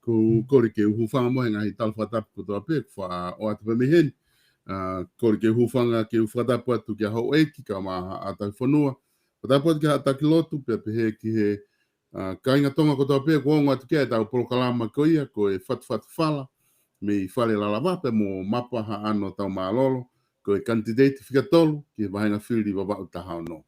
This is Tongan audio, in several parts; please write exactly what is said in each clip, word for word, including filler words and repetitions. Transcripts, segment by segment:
Ko u kole ke u hūfanga mo e ngaahi tala fakatapu kotoa pē, ko e fakaʻoatu pē mei heni. ʻA, kole ke u hūfanga ke u fakatapu atu ki he houʻeiki, kae ʻumaʻā ʻa e tauhi fonua. Fakatapu atu ki he taki lotu, pea pehē ki he, ʻa, kāinga Tonga kotoa pē, kuo ongo atu ki ai ʻetau polokalama ko ia, ko e Fatufatu Fala, mei Fale Lalava, pea mo Mapa Haʻano Taumālolo, ko e kanititeiti fika tolu ki he vāhenga fili Vavaʻu taha ono.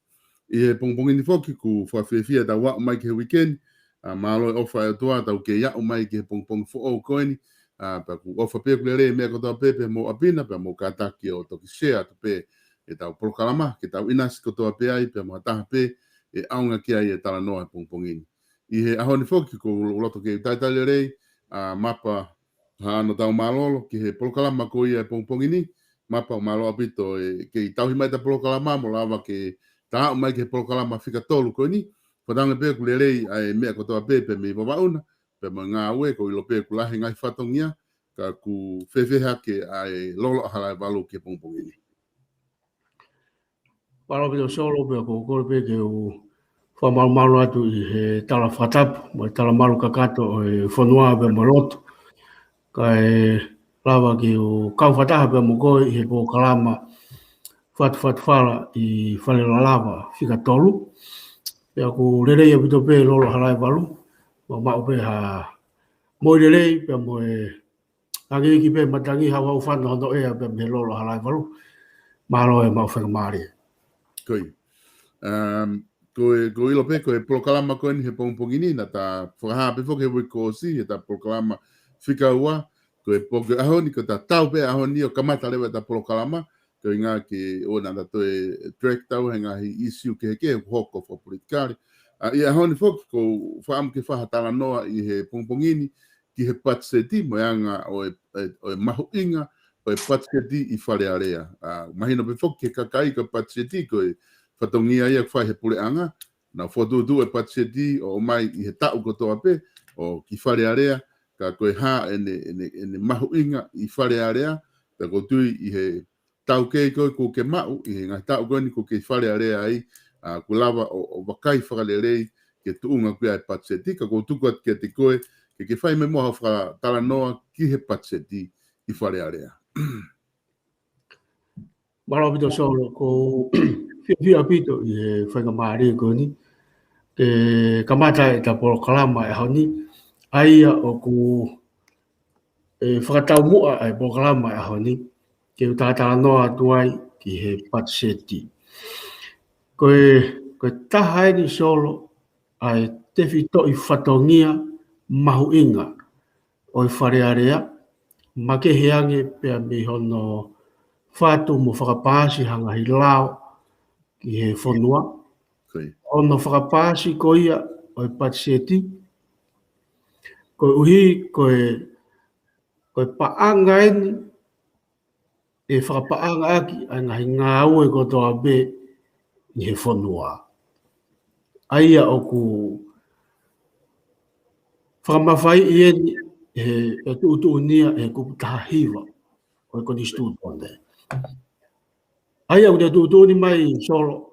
ʻI he pongipongi ni foki, ʻoku fakafiefia ʻetau aʻu mai ki he uike ni, ʻa, mālō e ʻofa ʻa e ʻOtua, tau kei aʻu mai ki he pongipongi foʻou ko eni, ʻa, pea ʻoku ou ʻofa pē ʻoku lelei e meʻa kotoa pē, pea mo e ʻapi na, pea mo e kātaki ʻo toki share atu pē ʻetau polokalama, ke tau ʻinasi kotoa pē ai, pea mo ha taha pē ʻe ʻaonga ki ai e talanoa he pongipongi ni. ʻI he ʻaho ni foki, ʻoku ou loto ke u talitali lelei ʻa Mapa Haʻano Taumālolo ki he polokalama ko ia he pongipongi ni. Mapa, mālō ʻaupito e kei tauhi mai ʻeta polokalama mo lava ke ta aʻu mai ki he polokalama fika tolu ko eni. Fakatauange pē ʻoku lelei ʻa e meʻa kotoa pē, pea mei Vavaʻu na, pea mo e ngāue, ʻoku ou ʻilo pē ʻoku lahi e ngaahi fatongia, ka ʻoku fēfē hake ʻa e lolo ʻa Halaevalu ki he pongipongi ni? Mālō ʻaupito Solo, pea ʻoku ou kole pē ke u fakamalumalu atu ʻi he tala fakatapu, mo e talamalu kakato ʻo e fonua pea mo e lotu. Kae lava ke u kau fakataha pea mo koe ʻi he polokalama Fatufatu Fala ʻi Fale Lalava fika tolu. Pea ʻoku lelei ʻaupito pē e lolo ʻa Halaevalu, mo maʻu pē ha moʻui lelei, pea mo e hangē ki pē matangi hauhau fana hono ʻea pea mei he lolo ʻa Halaevalu. Mālō e maʻu faingamālie. Ko ia. Um, Ko e, ʻoku ou ʻilo pē, ko e polokalama ko eni he pongipongi ni, naʻa ta fakahā pē foki he uike kuo ʻosi, he ta polokalama fika ua, ko e pō ko e ʻaho ni, ko e ta tau pē ʻaho ni ʻo kamata leva ʻeta polokalama, ko e ʻuhinga ke ʻoua naʻa ta toe drag atu he ngaahi issue kehekehe ʻoku hoko fakapolitikale. ʻA, ʻi he ʻaho ni foki, ʻoku ou fakaʻamu ke fai ha talanoa ʻi he pongipongi ni, ki he patiseti mo e anga ʻo e, e, ʻo e mahuʻinga ʻo e patiseti ʻi Fale Alea. ʻA, mahino pē foki ki he kakai ko e patiseti ko e fatongia ia ʻoku fai he puleʻanga, naʻa nau fokotuʻutuʻu e patiseti ʻo ʻomai ʻi he taʻu kotoa pē, ʻo ki Fale Alea, ka ko e hā ʻene, ʻene, ʻene mahuʻinga ʻi Fale Alea, pea ʻoku ou tui ʻi he taʻu ko ē ʻoku ke maʻu, ʻi he ngaahi taʻu ko eni ʻoku ke ʻi Fale Alea ai, ʻa, ʻoku lava ʻo, ʻo vakai fakalelei ki he tuʻunga ko ia e patiseti, ka ʻoku ou tuku atu kiate koe, ke ke fai mai muʻa ha fakatalanoa ki he patiseti ʻi Fale Alea. Mālō ʻaupito Solo, ʻoku ou fiefia ʻaupito ʻi he faingamālie ko eni, ke kamata ʻeta polokalama he ʻaho ni, ʻa ia ʻoku ʻe fakataumuʻa ʻa e polokalama he ʻaho ni, ke u talatalanoa atu ai ki he patiseti. Ko e, ko e taha eni Solo ʻa e tefitoʻi fatongia mahuʻinga ʻo e Fale Alea, makehe ange pea mei hono fatu mo fakapaasi ha ngaahi lao ki he fonua. Ko ia. Hono fakapaasi ko ia ʻo e patiseti, koeʻuhi ko e, ko e paʻanga eni ʻe fakapaʻanga ʻaki ʻa e ngaahi ngāue kotoa pē ʻi he fonua. ʻA ia ʻoku fakamafaiʻi eni he, ʻe tuʻutuʻunia he kupu taha hiva ʻo e Konisitūtone. ʻA ia ʻoku ne tuʻutuʻuni mai Solo,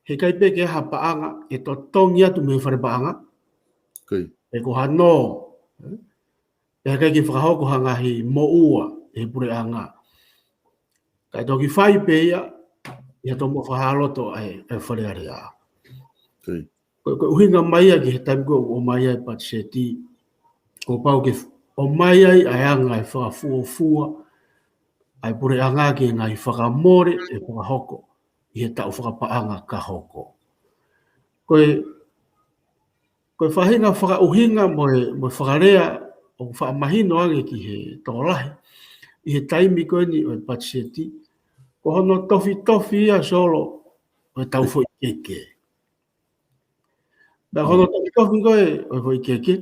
heʻikai pē ke ʻi ai ha paʻanga ʻe totongi atu mei he fale paʻanga. Ko ia. Pe ko hano, ʻe heʻikai ke fakahoko ha ngaahi moʻua ʻe he puleʻanga. Kae toki fai pē ia, ʻi ha tomuʻa fakahā loto ʻa e, ʻa e Fale Alea. Ko ia. Ko, ko e ʻuhinga mai ia ki he taimi ko ē ʻoku ʻomai ai e patiseti, kuo pau ke f-, ʻomai ai ʻa e anga e fakafuofua ʻa e puleʻanga ki he ngaahi fakamole ʻe fakahoko ʻi he taʻu fakapaʻanga ka hoko. Ko e, ko e faʻahinga fakaʻuhinga mo e, mo e fakalea ʻoku faʻa mahino ange ki he tokolahi ʻi he taimi ko eni ʻo e patiseti, ko hono tofitofi ia Solo ʻo ʻetau foʻi keke. Pea ko hono tofitofi ko ē ʻo e foʻi keke,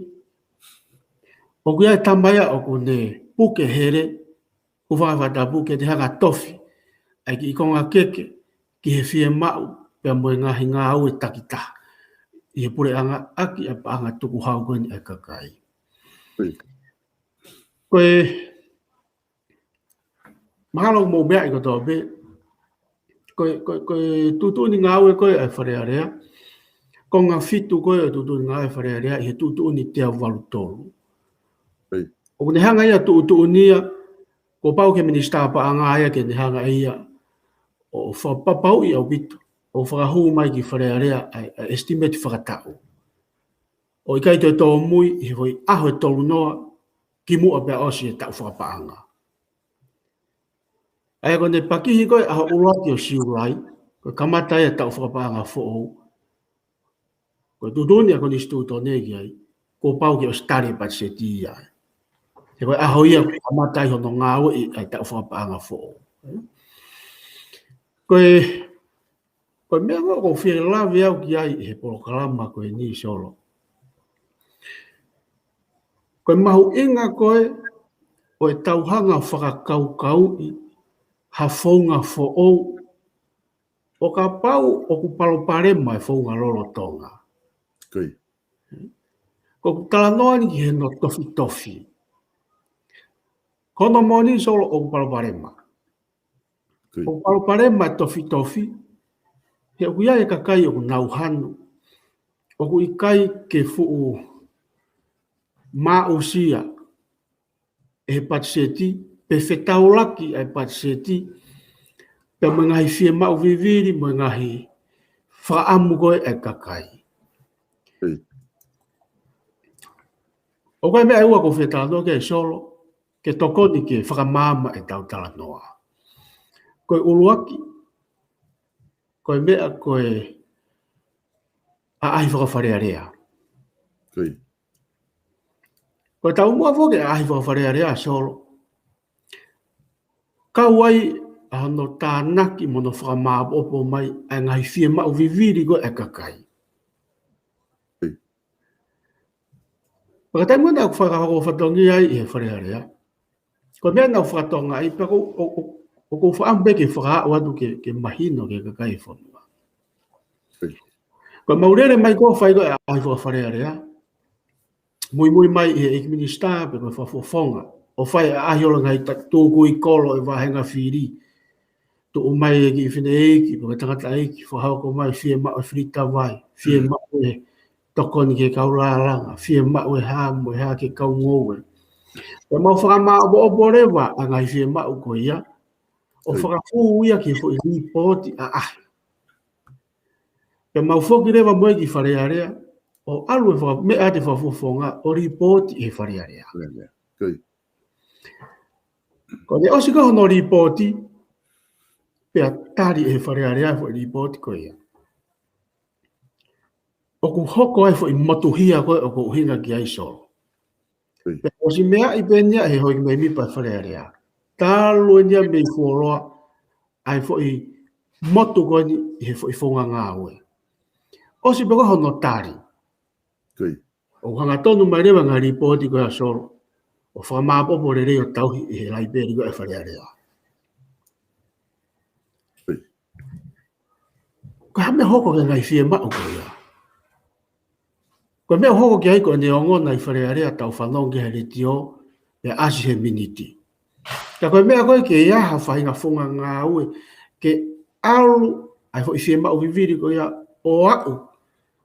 ʻoku ʻi ai e tama ia ʻoku ne puke hele, ʻoku fakafatapu ke ne hanga ʻo tofi ʻa e kiʻi konga keke ki he fiemaʻu pea mo e ngaahi ngāue takitaha ʻi he puleʻanga ʻaki ʻa e paʻanga tukuhau ko eni ʻa e kakai. Ko ia. Ko e, mahalo mou meaʻi kotoa pē, ko e, ko e, ko e tuʻutuʻuni ngāue ko ē ʻa e Fale Alea, konga fitu ko ē ʻo e tuʻutuʻuni ngāue ʻa e Fale Alea ʻi he tuʻutuʻuni teau valu tolu. Ko ia. ʻOku ne hanga ia ʻo tuʻutuʻuni ia, kuo pau ki he Minisitā Paʻanga ia ke ne hanga ʻe ia ʻo fakapapauʻi ʻaupito, ʻo fakahū mai ki Fale Alea ʻa e, ʻa e estimate fakataʻu. ʻO ʻikai toe tōmui ʻi he foʻi ʻaho ʻe tolu noa kimuʻa pea ʻosi e taʻu fakapaʻanga. ʻA ia ko ʻene pakihi ko ē ʻaho ʻuluaki ʻo Siulai, ko e kamata ia e taʻu fakapaʻanga foʻou. Ko e tuʻutuʻuni ʻa e Konisitūtone ki ai, kuo pau ke ʻosi tali e patiseti ia. He ko e ʻaho ia kuo kamata ai hono ngāueʻi ʻa e taʻu fakapaʻanga foʻou. Ko e, ko e meʻa ʻoku ou fie lave au ki ai he polokalama ko eni Solo, ko e mahuʻinga ko ē ʻo ʻetau hanga ʻo fakakaukauʻi ha founga foʻou ʻo kapau ʻoku palopalema e founga lolotonga. Ko ia. Ko ʻeku talanoa ni ki hono tofitofi. Ko hono moʻoni Solo ʻoku palopalema. Ko ia. ʻOku palopalema e tofitofi, he ʻoku ʻi ai e kakai ʻoku nau hanu, ʻoku ʻikai ke fuʻu maʻusia ʻe he patiseti, pe fetaulaki ʻa e patiseti pea mo e ngaahi fiemaʻu vivili mo e ngaahi fakaʻamu ko ē ʻa e kakai. Hmm. ʻOku ʻi ai e meʻa ʻe ua ʻoku ou fie talanoa ki ai Solo, ke tokoni ke fakamaama ʻetau talanoa. Ko e ʻuluaki, ko e meʻa ko e ʻaʻahi fakafalealea. Ko e taumuʻa foki ʻaʻahi fakafalealea, Solo, kau ai ʻa hono tānaki mo hono fakamāʻopoʻopo mai ʻa e ngaahi fiemaʻu vivili ko ē ʻa e kakai. Pea ko e taimi naʻa ku fakahoko fatongia ai ʻi he Falealea, ko e meʻa naʻa ku fakatokangaʻi, pea ʻoku ou, ʻoku ou, ʻoku ou fakaʻamu pē ke fakaaʻu atu ke, ke mahino ki he kakai e fonua. Ko e mau lele mai ko ē ʻo fai ko ē ʻaʻahi fakafalealea, muimui mai ʻi he ʻEiki Minisitā pe ko e Fakafofonga, ʻo fai ʻaʻahi ʻo e ngaahi ta-, tukui kolo ʻo e vāhenga fili, tuʻu mai e kiʻi fineʻeiki pe ko e tangataʻeiki, fakahoko mai fiemaʻu e filita vai, fiemaʻu e tokoni ki he kau lālanga, fiemaʻu e hā mo e hā ki he kau ngoue. Pea mau fakamāʻopoʻopo leva ʻa e ngaahi fiemaʻu ko ia, ʻo fakafou ia ki he foʻi lipooti ʻaʻahi. Pea mau foki leva mo e ki Falealea, ʻo ʻalu e faka-, meʻa ʻa e Fakafofonga ʻo lipooti ʻi he Falealea. Ko ʻene ʻosi ko ē hono lipooti, pea tali ʻe he Falealea e foʻi lipooti ko ia, ʻoku hoko ai e foʻi motuhia ko ē ʻoku ou ʻuhinga ki ai, Solo. Pea ʻosi meaʻi pē ʻeni ia ʻe he houʻeiki mēmipa e Falealea, talu ʻeni ia mei fuoloa, ʻa e foʻi motu ko eni ʻi he foʻi founga ngāue. ʻOsi pē ko ē hono tali, ʻoku hangatonu mai leva e ngaahi lipooti ko ia, Solo, ʻo fakamāʻopoʻopo lelei ʻo tauhi ʻi he laipeli ko ē ʻa e Falealea. Ko e hā e meʻa ʻoku hoko ki he ngaahi fiemaʻu ko ia? Ko e meʻa ʻoku hoko ki ai ko ʻene ongona ʻi Falealea, tau fanongo ki he letiō, pea ʻasi he miniti. Ka ko e meʻa ko ē ke ʻi ai ha faʻahinga founga ngāue ke ʻalu ai e foʻi fiemaʻu vivili ko ia ʻo aʻu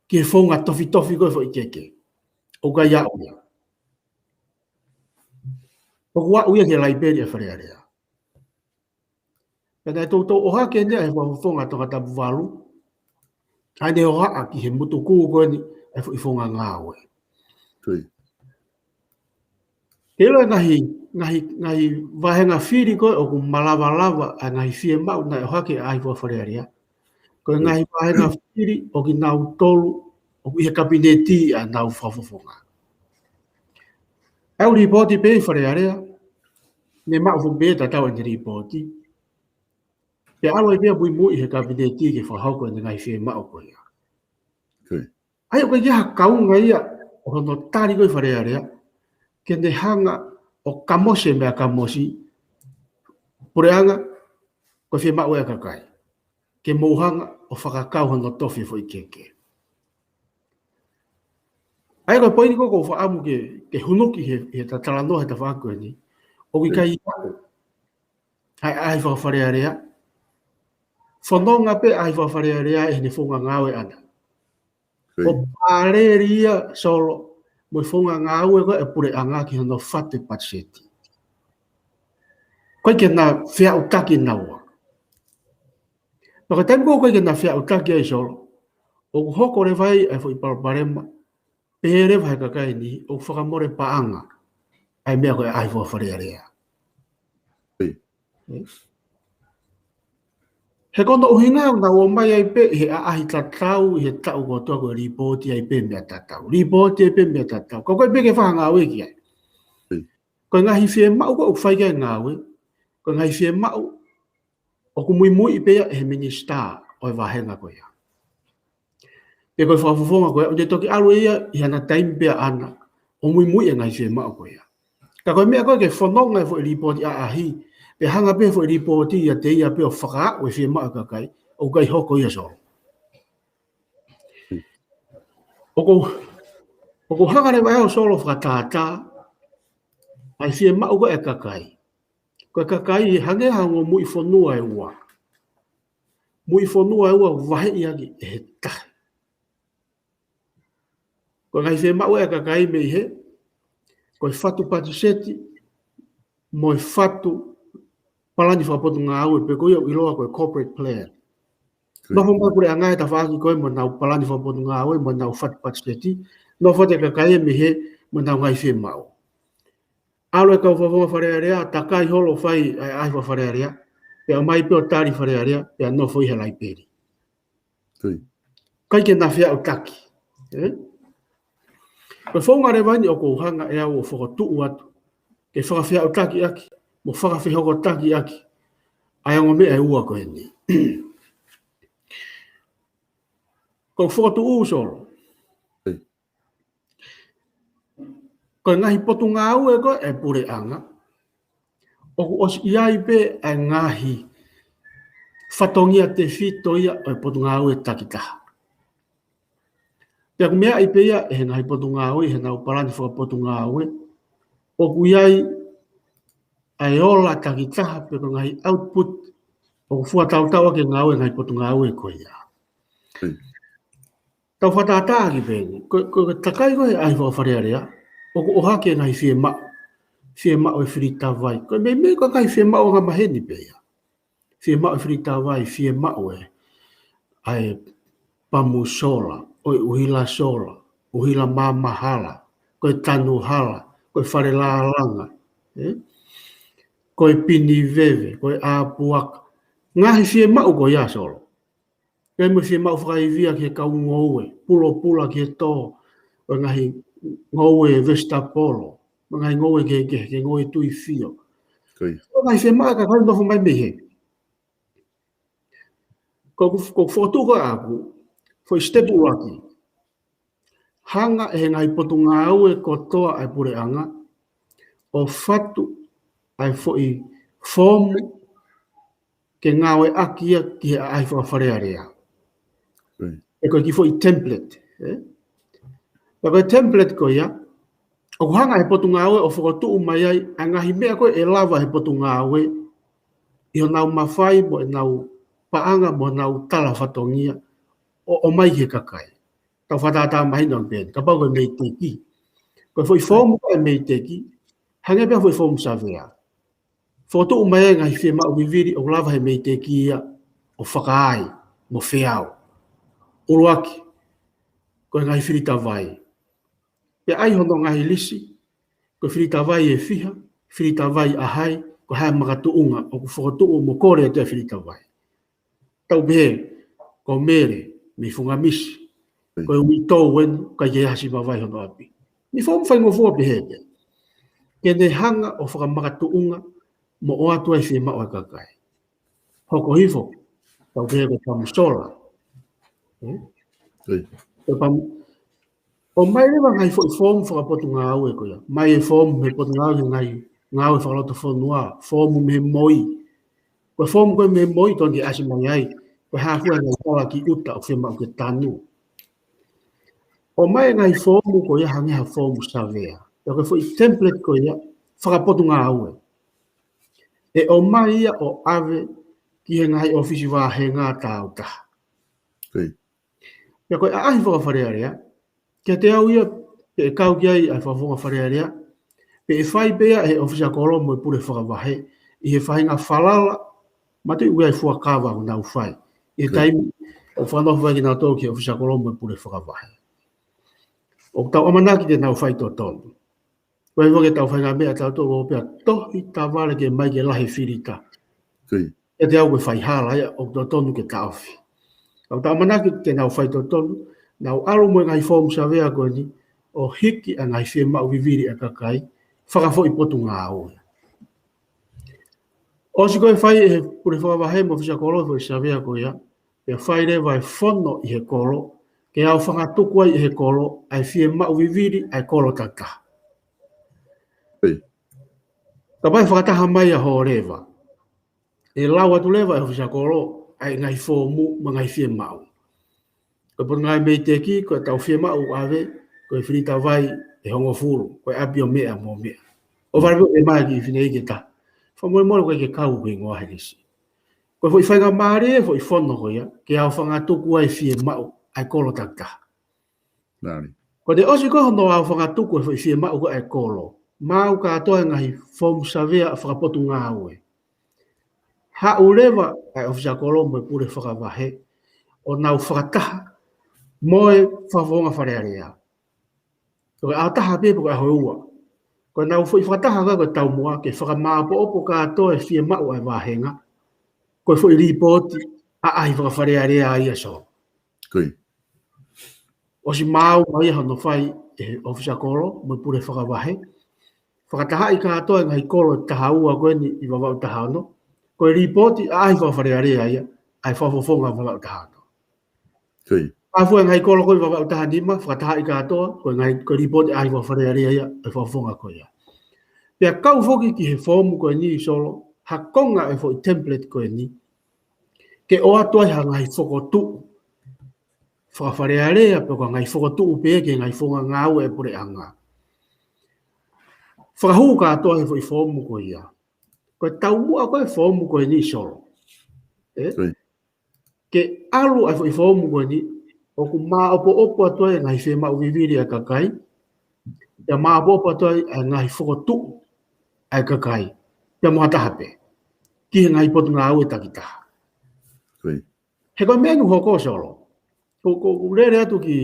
ki he founga tofitofi ko ē e foʻi keke, ʻoku ʻikai aʻu ia. ʻOku aʻu ia ki he laipeli ʻa e Falealea. Pea naʻe toutou ʻohake ʻeni ia ʻe he Fakafofonga Tongatapu valu, ʻa ʻene ʻoaʻa ki he motu ko eni e foʻi founga ngāue. Ke ʻilo e ngaahi, ngaahi, ngaahi vāhenga fili ko ē ʻoku malavalava ʻa e ngaahi fiemaʻu naʻe ʻohake ʻe he ʻaʻahi fakafalealea, ko e ngaahi vāhenga fili ʻo kinautolu ʻoku ʻi he kapineti ʻa ʻenau fakafofonga. ʻA e lipooti pē ʻi Falealea, ne maʻu foki pē tatau ʻene lipooti, pea ʻalu ai pē ia ʻo muimui ʻi he kapineti ke fakahoko ʻene ngaahi fiemaʻu ko ia. ʻA ia ʻoku ʻikai ha kaunga ia ʻo hono tali ko ē ʻi Falealea ke ne hanga ʻo kamosi e meʻa kamosi, puleʻanga, ko e fiemaʻu ʻa e kakai, ke mou hanga ʻo fakakau hono tofi e foʻi keke. ʻA ia ko e poini ko ē ʻoku ou fakaʻamu ke, ke hunuki he, he tatalanoa he tafaʻaki ko eni, ʻoku ʻikai aʻu ʻa e ʻaʻahi fakafalealea, fononga pē ʻaʻahi fakafalealea ʻi heʻene founga ngāue ʻana, ʻo pāleli ia, Solo, mo e founga ngāue ko ē ʻa e puleʻanga ki hono fatu e patiseti. ʻOku ʻikai ke na feʻautaki naua. Pea ko e taimi ko ē ʻoku ʻikai ke na feʻautaki ai, Solo, ʻoku hoko leva ai e foʻi palopalema, pehē leva ʻe he kakai ni ʻoku fakamole paʻanga ʻa e meʻa ko e ʻaʻahi fakafalealea. He ko hono ʻuhinga ʻoku nau ō mai ai pē ʻi he ʻaʻahi tatau ʻi he taʻu kotoa ko e lipooti ai pē meʻa tatau. Lipooti ai pē meʻa tatau. Ka ʻoku ʻikai pē ke fai ha ngāue ki ai. Ko e ngaahi fiemaʻu ko ē ʻoku fai ki ai e ngāue, ko e ngaahi fiemaʻu ʻoku muimui pē ia ʻe he minisitā ʻo e vāhenga ko ia, pe ko e fakafofonga ko ia, ʻo ne toki ʻalu ia ʻi hana taimi pē ʻaʻana ʻo muimui e ngaahi fiemaʻu ko ia. Ka ko e meʻa ko ē ke fononga e foʻi lipooti ʻaʻahi, pea hanga pē foʻi lipooti ʻiate ia pē ʻo fakaaʻu e fiemaʻu e kakai, ʻoku ʻikai hoko ia, Solo. ʻOku, ʻoku hanga leva ʻe au, Solo, fakatātā ʻa e fiemaʻu ko ē e kakai. Ko e kakai ʻe hangē ha ongo muifonua ʻe ua. Muifonua ʻe ua vaheʻi ʻaki ʻe he tahi. Ko e ngaahi fiemaʻu e kakai mei he, ko e fatu patiseti mo e fatu palani fakapotungāue, pe ko ia ʻoku ʻiloa ko e corporate plan. Nofo mai e puleʻanga he tafaʻaki ko ē mo ʻenau palani fakapotungāue, mo ʻenau fatu patiseti, nofo atu e kakai mei hē mo ʻenau ngaahi fiemaʻu. ʻAlu e kau fakafofonga Falealea, takai holo ʻo fai ʻa e ʻaʻahi fakafalealea, pea ō mai pē ʻo tali Falealea, pea nofo ʻi he laipeli. ʻIkai ke na feʻautaki. Ē? Ko e founga leva eni ʻoku ou hanga ʻe au ʻo fokotuʻu atu ke fakafeʻautaki ʻaki mo fakafehokotaki ʻaki ʻa e ongo meʻa ʻe ua ko eni. Ko e fokotuʻu, Solo, ko e ngaahi potungāue ko ē ʻa e puleʻanga, ʻoku ʻosi ʻi ai pē ʻa e ngaahi fatongia tefito ia ʻo e potungāue takitaha. Pea ʻoku meaʻi pē ia ʻe he ngaahi potungāue, ʻi heʻenau palani fakapotungāue, ʻoku ʻi ai ʻa e ola takitaha pe ko e ngaahi output ʻoku fuatautau ʻaki e ngāue ʻa e ngaahi potungāue ko ia. Tau fakatātā ʻaki pē eni. Ko, ko, ko e takai ko ē ʻa e ʻaʻahi fakafalealea, ʻoku ʻohake e ngaahi fiemaʻu, fiemaʻu e filitavai. Ko e meimei ko e ngaahi fiemaʻu angamaheni pē ia. Fiemaʻu e filitavai, fiemaʻu e, ʻa e pamu sola, ʻo e ʻuhila sola, ʻuhila maama hala, ko e tanu hala, ko e fale lālanga, ē? Ko e pini veve, ko e ʻā puaka. Ngaahi fiemaʻu ko ia, Solo. Pea mo e fiemaʻu fakaivia ki he kau ngoue, pulopula ki he tō, ʻo e ngaahi ngoue vesitapolo, mo e ngaahi ngoue kehekehe, ki he ngoue tuifio. Ko e ngaahi fiemaʻu ʻa e kakai ʻoku nofo mai mei hē. Ko, ko, ko e fokotuʻu ko ē ʻaʻaku, foʻi step ʻuluaki. Hanga ʻe he ngaahi potungāue kotoa ʻa e puleʻanga ʻo fatu ʻa e foʻi foomu ke ngāueʻaki ia ki he ʻaʻahi fakafalealea. Ē, ko e kiʻi foʻi template, ē? Pea ko e template ko ia, ʻoku hanga ʻe he potungāue ʻo fokotuʻu mai ai ʻa e ngaahi meʻa ko ē ʻe lava ʻe he potungāue ʻi honau mafai mo ʻenau paʻanga mo ʻenau tala fatongia ʻo, ʻomai ki he kakai. Tau fakatātā mahino pē eni, kapau ko e meiteki. Ko e foʻi foomu ko ē ʻa e meiteki, hangē pē ha foʻi foomu savea. Fokotuʻu mai ai e ngaahi fiemaʻu vivili ʻoku lava ʻe he meiteki ia ʻo fakaai mo feau. ʻUluaki, ko e ngaahi filitavai. Pea ʻai hono ngaahi lisi, ko e filitavai ʻe fiha, filitavai ʻa hai, ko e hā e makatuʻunga ʻoku fokotuʻu mo kole atu e filitavai. Tau pehē, ko e mele mei Fungamisi, ko e uitou eni, ʻikai ke ʻasi mavai hono ʻapi. Ni foomu faingofua pehē pē. Ke ne hanga ʻo fakamakatuʻunga mo ʻoatu ai e fiemaʻu ʻa e kakai. Hoko hifo, tau pehē ko e pamu sola. Ē? Ko e pamu, ʻomai leva e ngaahi foʻi foomu fakapotungāue ko ia. ʻOmai e foomu mei he potungāue ki he ngaahi ngāue fakalotofonua, foomu mei he moi. Ko e foomu ko ē mei he moi totonu ke ʻasi mai ai ko e hā fua e ngaahi tala ki ʻuta ʻoku fiemaʻu ke tanu. ʻOmai e ngaahi foomu ko ia hangē ha foomu savea. Pea ko e foʻi template ko ia fakapotungāue, ʻe ʻomai ia ʻo ʻave ki he ngaahi ʻōfisi vāhenga tāutaha. Pea ko e ʻaʻahi fakafalealea, kiate au ia, pe ʻe kau ki ai ʻa e fakafofonga Fale Alea, pe ʻe fai pē ia ʻe he ʻōfisa kolo mo e pule fakavahe, ʻi he faʻahinga falala, mātuʻaki ʻoku ʻi ai e fuakava ʻoku nau fai ʻi he taimi ʻoku fakanofo ai kinautolu ki he ʻōfisa kolo mo e pule fakavahe. ʻOku tau ʻamanaki te nau fai totonu. Ko e ʻuhinga ke tau fai e ngaahi meʻa ʻatautolu ʻo pea tohi tavale ke ʻomai ke lahi e filita. Kiate au ko e fai hala ia ʻoku totonu ke taʻofi. Ka ʻoku tau ʻamanaki te nau fai totonu, nau ʻalu mo e ngaahi foomu savea ko eni, ʻo hiki ʻa e ngaahi fiemaʻu vivili ʻa e kakai, fakafoʻi potungāue. ʻOsi ko ē fai ʻe he pule fakavahe mo e ʻōfisa kolo e foʻi savea ko ia, pea fai leva e fono ʻi he kolo, ke aofangatuku ai ʻe he kolo ʻa e fiemaʻu vivili ʻa e kolo takitaha. Kapau ʻe fakataha mai ʻa e hōleva, ʻe lau atu leva ʻe he ʻōfisa kolo ʻa e ngaahi foomu mo e ngaahi fiemaʻu. Ko e potungāue mei he teki, ko ʻetau fiemaʻu ʻave, ko e filita vai ʻe hongofulu, ko e ʻapi ʻo meʻa mo meʻa. ʻO vale pē ʻe ʻomai e kiʻi fineʻeiki ʻe taha. Fakamolemole, ʻoku ʻikai ke kau hoku hingoa he lisi. Ko e foʻi faingamālie e foʻi fono ko ia, ke aofangatuku ai e fiemaʻu ʻa e kolo takitaha. Ko ʻene ʻosi ko ē hono aofangatuku e foʻi fiemaʻu ko ē ʻa e kolo, maʻu kātoa e ngaahi foomu savea fakapotungāue. Haʻu leva ʻa e ʻōfisa kolo mo e pule fakavahe, ʻo nau fakataha mo e fakafofonga Fale Alea. Ko e ʻaho taha pē pe ko e ʻaho ua. Ko ʻenau foʻi fakataha ko ē ko e taumuʻa ke fakamāʻopoʻopo kātoa e fiemaʻu ʻa e vāhenga. Ko e foʻi lipooti ʻaʻahi faka-Fale Alea ia, Solo. ʻOsi maau mai hono fai ʻe he ʻōfisa kolo mo e pule fakavahe. Fakatahaʻi kātoa e ngaahi kolo ʻe taha ua ko eni ʻi Vavaʻu taha ono. Ko e lipooti ʻa e ʻaʻahi fakafalealea ia ʻa e fakafofonga Vavaʻu taha ono. Ka fua e ngaahi kolo ko ē ʻi Vavaʻu taha nima, fakatahaʻi kātoa, ko e ngaahi, ko e lipooti ʻaʻahi fakafalealea ia ʻa e fakafofonga ko ia. Pea kau foki ki he foomu ko eni Solo, ha konga e foʻi template ko eni, ke ʻoatu ai ha ngaahi fokotuʻu fakafalealea, pe ko e ngaahi fokotuʻu pē ki he ngaahi founga ngāue ʻa e puleʻanga. Fakahū kātoa he foʻi foomu ko ia. Ko e taumuʻa ko ē foomu ko eni Solo. Ke ʻalu ʻa e foʻi foomu ko eni, ʻoku māʻopoʻopo atu ai e ngaahi fiemaʻu vivili ʻa e kakai, pea māʻopoʻopo atu ai e ngaahi fokotuʻu ʻa e kakai, pea mo ha taha pē, ki he ngaahi potungāue takitaha. He ko e meʻa ʻoku hoko Solo, ko, ko u lele atu ki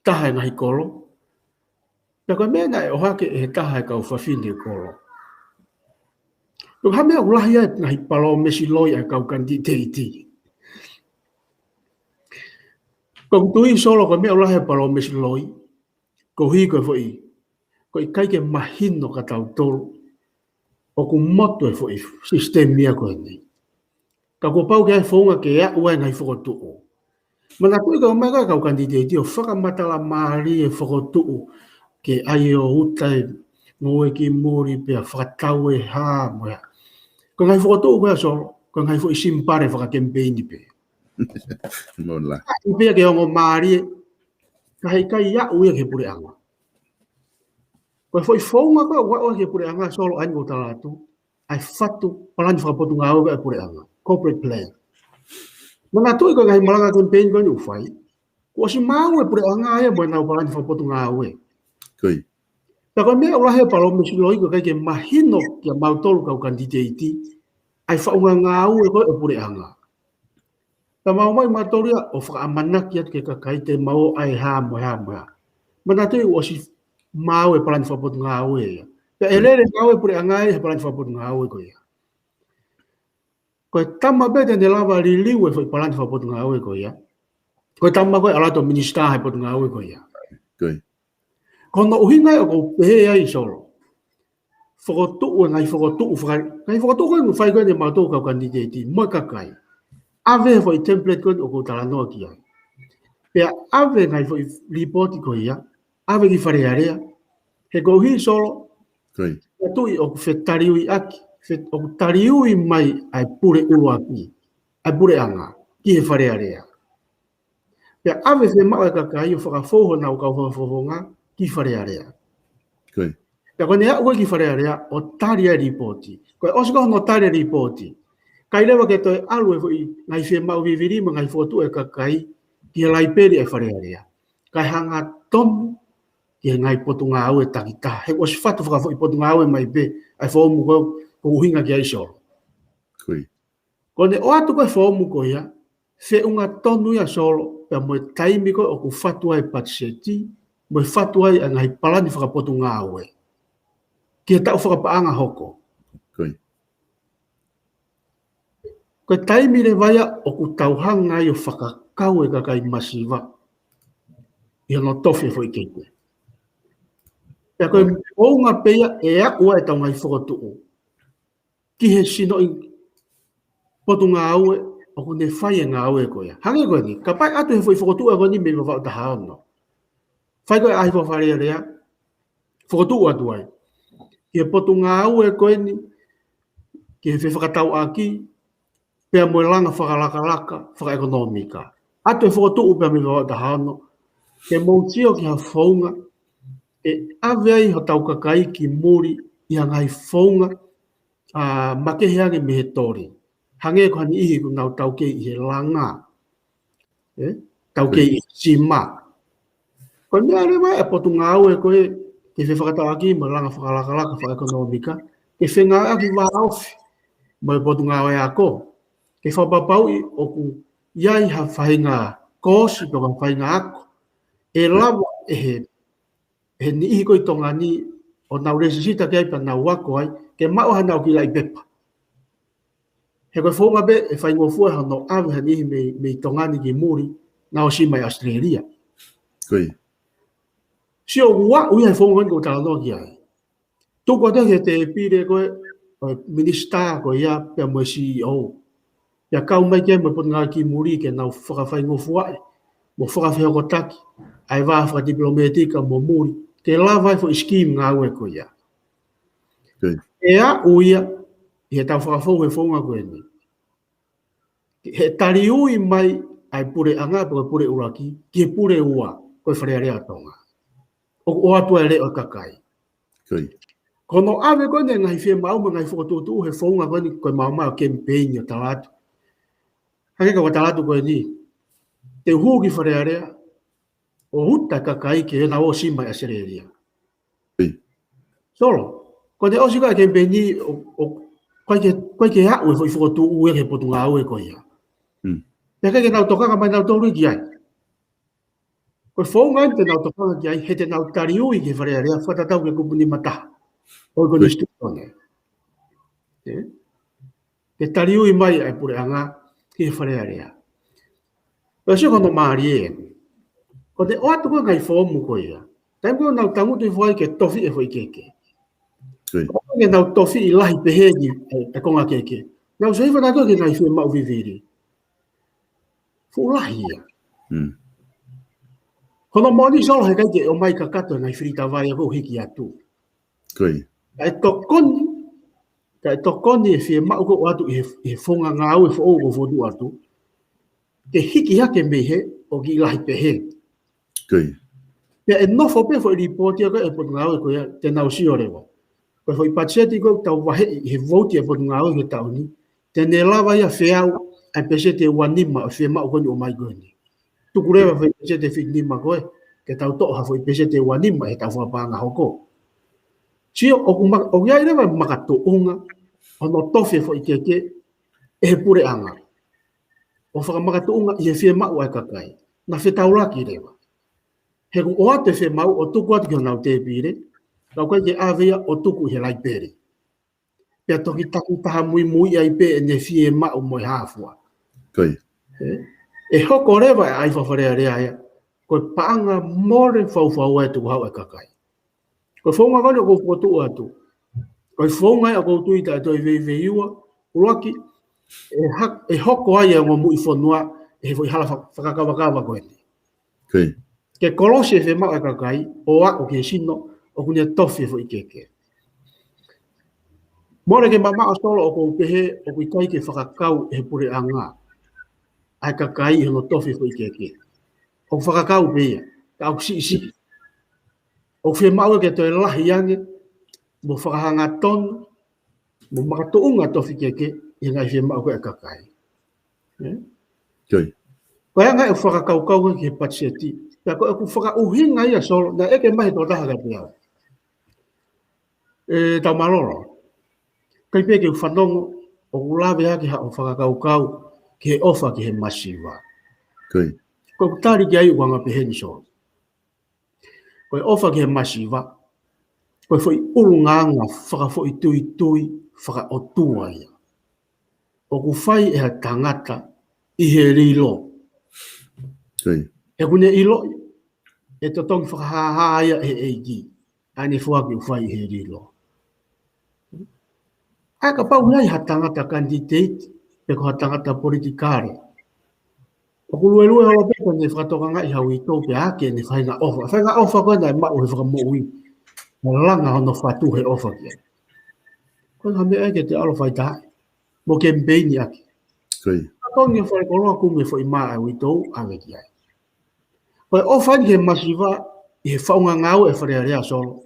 taha e ngaahi kolo, pea ko e meʻa naʻe ʻohake ʻe he taha e kau fafine kolo. Ko e hā e meʻa ʻoku lahi ai e ngaahi palōmesi loi ʻa e kau kanititeiti. Ko u tui Solo ko e meʻa ʻoku lahi ai e palōmesi loi, ko e hā ko e foʻi, ko e ʻikai ke mahino kia tautolu ʻoku motu e foʻi sisitemi ia ko eni. Ka kuo pau ke ʻi ai e founga ke aʻu ai e ngaahi fokotuʻu. Manatuʻi ka ʻomai e kau kanititeiti ʻo fakamatala mālie e fokotuʻu ke ʻai ʻo uta e ngoue ki muli pea fakatau e hā mo e hā. Ko e ngaahi fokotuʻu ko ia Solo, ko e ngaahi foʻi simipale fakakemipeini pē. Mola. ʻAʻu pē ia ke ongo mālie, ka heʻikai aʻu ia ki he puleʻanga. Ko e foʻi founga ko ē ʻoku aʻu ai ki he puleʻanga Solo ʻa eni ʻoku ou tala atu, ʻa e fatu palani fakapotungāue ʻa e puleʻanga, corporate plan. Manatuʻi ko e ngaahi malanga kemipeini ko eni ʻoku fai, kuo ʻosi maau e puleʻanga ia mo ʻenau palani fakapotungāue. Pea ko e meʻa ʻoku lahi ai e palōmesi loi ko e ʻikai ke mahino kia mautolu kau kanititeiti ʻa e faʻunga ngāue ko ē ʻa e puleʻanga. Pea mau ō mai mautolu ia ʻo fakaʻamanaki atu ki he kakai te mau ʻai e hā mo e hā mo e hā. Manatuʻi kuo ʻosi maau e palani fakapotungāue ia. Pea ʻe lele ngāue e puleʻanga ia he palani fakapotungāue ko ia. Ko e tama pē te ne lava liliu e foʻi palani fakapotungāue ko ia, ko e tama ko ē ʻalu atu ʻo minisitā he potungāue ko ia. Ko hono ʻuhinga ia ʻoku ou pehē ai Solo, fokotuʻu e ngaahi fokotuʻu faka-, ngaahi fokotuʻu ko ē ʻoku fai ko ē ʻe mautolu kau kanititeiti mo e kakai. ʻAve e foʻi template ko ē ʻoku ou talanoa ki ai. Pea ʻave e ngaahi foʻi lipooti ko ia, ʻave ki Fale Alea. He koeʻuhi Solo, manatuʻi ʻoku fetaliuiʻaki, fe-, ʻoku taliui mai ʻa e pule ʻuluaki ʻa e puleʻanga ki he Fale Alea. Pea ʻave e fiemaʻu ʻa e kakai ʻo fakafou honau kau fakafofonga ki Fale Alea. Pea ko ʻene aʻu ko ē ki Fale Alea ʻo tali ʻa e lipooti. Ko e ʻosi ko ē hono tali e lipooti, ʻikai leva ke toe ʻalu e foʻi ngaahi fiemaʻu vivili mo e ngaahi fokotuʻu ʻa e kakai ki he laipeli ʻa e Fale Alea, kae hangatonu ki he ngaahi potungāue takitaha. He kuo ʻosi fatu fakafoʻi potungāue mai pē ʻa e foomu ko ē ʻoku ou ʻuhinga ki ai Solo. Ko ʻene ʻoatu ko ē e foomu ko ia, feʻunga tonu ia Solo pea mo e taimi ko ē ʻoku fatu ai e patiseti mo e fatu ai ʻa e ngaahi palani fakapotungāue ki he taʻu fakapaʻanga hoko. Ko e taimi leva ia ʻoku tau hanga ai ʻo fakakau e kakai masiva ʻi hono tofi e foʻi keike. Pea ko e founga pē ia ʻe aʻu ai ʻetau ngaahi fokotuʻu ki he sinoʻi potungāue ʻoku ne fai e ngāue ko ia. Hangē ko eni, kapau ʻe ʻatu e foʻi fokotuʻu ko eni mei Vavaʻu taha ono, fai ko ē ʻaʻahi fakafalealea, fokotuʻu atu ai ki he potungāue ko eni, ki he fefakatauʻaki, pea mo e langa fakalakalaka fakaʻekonōmika. ʻAtu e fokotuʻu pea mei Vavaʻu taha ono, ke mou sio ki ha founga ʻe ʻave ai hotau kakai ki muli ʻi ha ngaahi founga, ʻa, makehe ange mei he toli. Hangē ko ha niʻihi ʻoku nau taukei ʻi he langa, ē? Taukei ʻi he sima. Ko e meʻa leva ʻa e potungāue ko ē ki he fefakatauʻaki mo e langa fakalakalaka fakaʻekonōmika, ke fengāueʻaki vāofi mo e potungāue ako, ke fakapapauʻi ʻoku ʻi ai ha faʻahinga koosi pe ko ha faʻahinga ako ʻe lava ʻe he, he niʻihi ko ē ʻi Tonga ni ʻo nau lēsisita ki ai pea nau ako ai, ke maʻu hanau kiʻi laʻi pepa. He ko e founga pē ʻe faingofua hono ʻave ha niʻihi mei, mei Tonga ni ki muli, naʻa nau ʻosi mai ʻAositelēlia. Sio ʻoku ʻaʻu ia he founga ko eni ʻoku ou talanoa ki ai. Tuku atu ki he tēpile ko ē ʻo e minisitā ko ia pea mo e C E O. Pea kau mai ki ai mo e Potungāue ki Muli ke nau fakafaingofuaʻi mo fakafehokotaki ʻa e vā fakatipilōmētika mo Muli ke lava ai e foʻi scheme ngāue ko ia. ʻE aʻu ia ʻi heʻetau fakafou he founga ko eni. He taliui mai ʻa e puleʻanga pe ko e pule ʻuluaki ki he pule ua, ko e Fale Alea ʻo Tonga. ʻOku ʻoatu ai e leʻo ʻo e kakai. Ko hono ʻave ko eni e ngaahi fiemaʻu mo e ngaahi fokotuʻutuʻu he founga ko eni ko e maumau ʻo e kemipeini ʻo tala atu. Hangē ko e tala atu ko eni, te u hū ki Fale Alea ʻo uta e kakai ke nau ʻosi mai ʻAositelēlia. Solo, ko ʻene ʻosi ko ē e kemipeini ʻo, ʻo, ʻikai ke, ʻikai ke aʻu e foʻi fokotuʻu ia ki he Potungāue ko ia. Pea ʻikai ke nau tokanga mai nautolu ki ai. Ko e founga eni te nau tokanga ki ai, he te nau taliui ki he Fale Alea fakatatau ki he kupu nima taha ʻo e konisitūtone. Ke taliui mai ʻa e puleʻanga ki he Fale Alea. Pea sio ko hono mālie eni. Ko ʻene ʻoatu ko ē e ngaahi foomu ko ia, taimi ko ē ʻoku nau tangutu hifo ai ke tofiʻi e foʻi keke. Ko ē ke nau tofiʻi lahi pehē ni e, e konga keke, nau sio hifo nautolu ki he ngaahi fiemaʻu vivili. Fuʻu lahi ia. Ko hono moʻoni Solo, he ʻikai ke ʻomai kakato e ngaahi filita vai ia ʻoku hiki atu. Kae tokoni, kae tokoni e fiemaʻu ko ē ʻoatu ʻi he, ʻi he founga ngāue foʻou ʻoku fokotuʻu atu, ke hiki hake mei he ʻoku kiʻi lahi pehē. Pea ʻe nofo pē foʻi lipooti ia ko ē ʻa e Potungāue ko ia te nau sio leva. Ko e foʻi patiseti ko ē ʻoku tau vaheʻi ʻi he vouti ʻa e Potungāue he taʻu ni, te ne lava ia ʻo feau ʻa e peseti ʻe ua nima ʻo e fiemaʻu ko eni ʻoku ʻomai ko eni. Tuku leva e foʻi peseti ʻe fitu nima ko ē ke tau toʻo ha foʻi peseti ʻe ua nima he taʻu fakapaʻanga hoko. Sio, ʻoku ma-, ʻoku ʻi ai leva e makatuʻunga hono tofi e foʻi keke ʻe he puleʻanga ʻo fakamakatuʻunga ʻi he fiemaʻu ʻa e kakai. Naʻa fetaulaki leva. He ʻoku ʻoatu e fiemaʻu ʻo tuku atu ki honau tēpile, ka ʻoku ʻikai ke ʻave ia ʻo tuku ʻi he laipeli. Pea toki takitaha muimui ai pē ʻene fiemaʻu mo e hā fua. ʻE, ʻe hoko leva e ʻai faka-Fale Alea ia ko e paʻanga mole faufaua e tukuhau ʻa e kakai. Ko e founga ko eni ʻoku ou fokotuʻu atu, ko e founga ia ʻoku ou tui taʻe toe veiveiua. ʻUluaki, ʻe ha-, ʻe hoko ai e ongo muifonua ʻe he foʻi hala fa-, fakakavakava ko eni. Ke kolosi e fiemaʻu ʻa e kakai ʻo aʻu ki he sino ʻoku ne tofi e foʻi keke. Mole ke mamaʻo Solo ʻoku ou pehē ʻoku ʻikai ke fakakau ʻe he puleʻanga ʻa e kakai ʻi hono tofi e foʻi keke. ʻOku fakakau pē ia, ka ʻoku siʻisiʻi. ʻOku fiemaʻu ia ke toe lahi ange mo fakahangatonu mo makatuʻunga tofi keke ʻi he ngaahi fiemaʻu ko ē ʻa e kakai. Ko e anga ʻeku fakakaukau ki he patiseti. Pea ko ʻeku fakaʻuhinga ia Solo, naʻe ʻeke mai ʻe he tokotaha kiate au, ʻE Taumalolo, ʻikai pē ke u fanongo ʻoku lave hake haʻo fakakaukau ki he ʻofa ki he masiva. Ko ʻeku tali ki ai ʻoku anga pehē ni Solo. Ko e ʻofa ki he masiva, ko e foʻi ʻulungaanga fakafoʻituitui fakaʻotua ia ʻoku fai ʻe ha tangata ʻi he lilo. ʻOku ne ʻiloʻi ʻe totongi fakahāhā ia ʻe he ʻEiki ʻa ʻene foaki ʻoku fai ʻi he lilo. ʻA ia kapau ʻoku ʻi ai ha tangata kanititeiti pe ko ha tangata politikale ʻoku luelue holo pē ke ne fakatokangaʻi ha uitou pea ʻai ke ne fai ha ʻofa. Fai ha ʻofa ko ē naʻe maʻu he Fakamoʻui, naʻe langa hono fatu he ʻofa ki ai. Ko e hā e meʻa ia ke te ʻalu ʻo fai taha mo kemipeini ʻaki? Ka tau ni ʻo fai koloa, kumi e foʻi mā ʻa e uitou ʻave ki ai. Ko e ʻofa eni ki he masiva ʻi he faʻunga ngāue ʻa e Fale Alea Solo,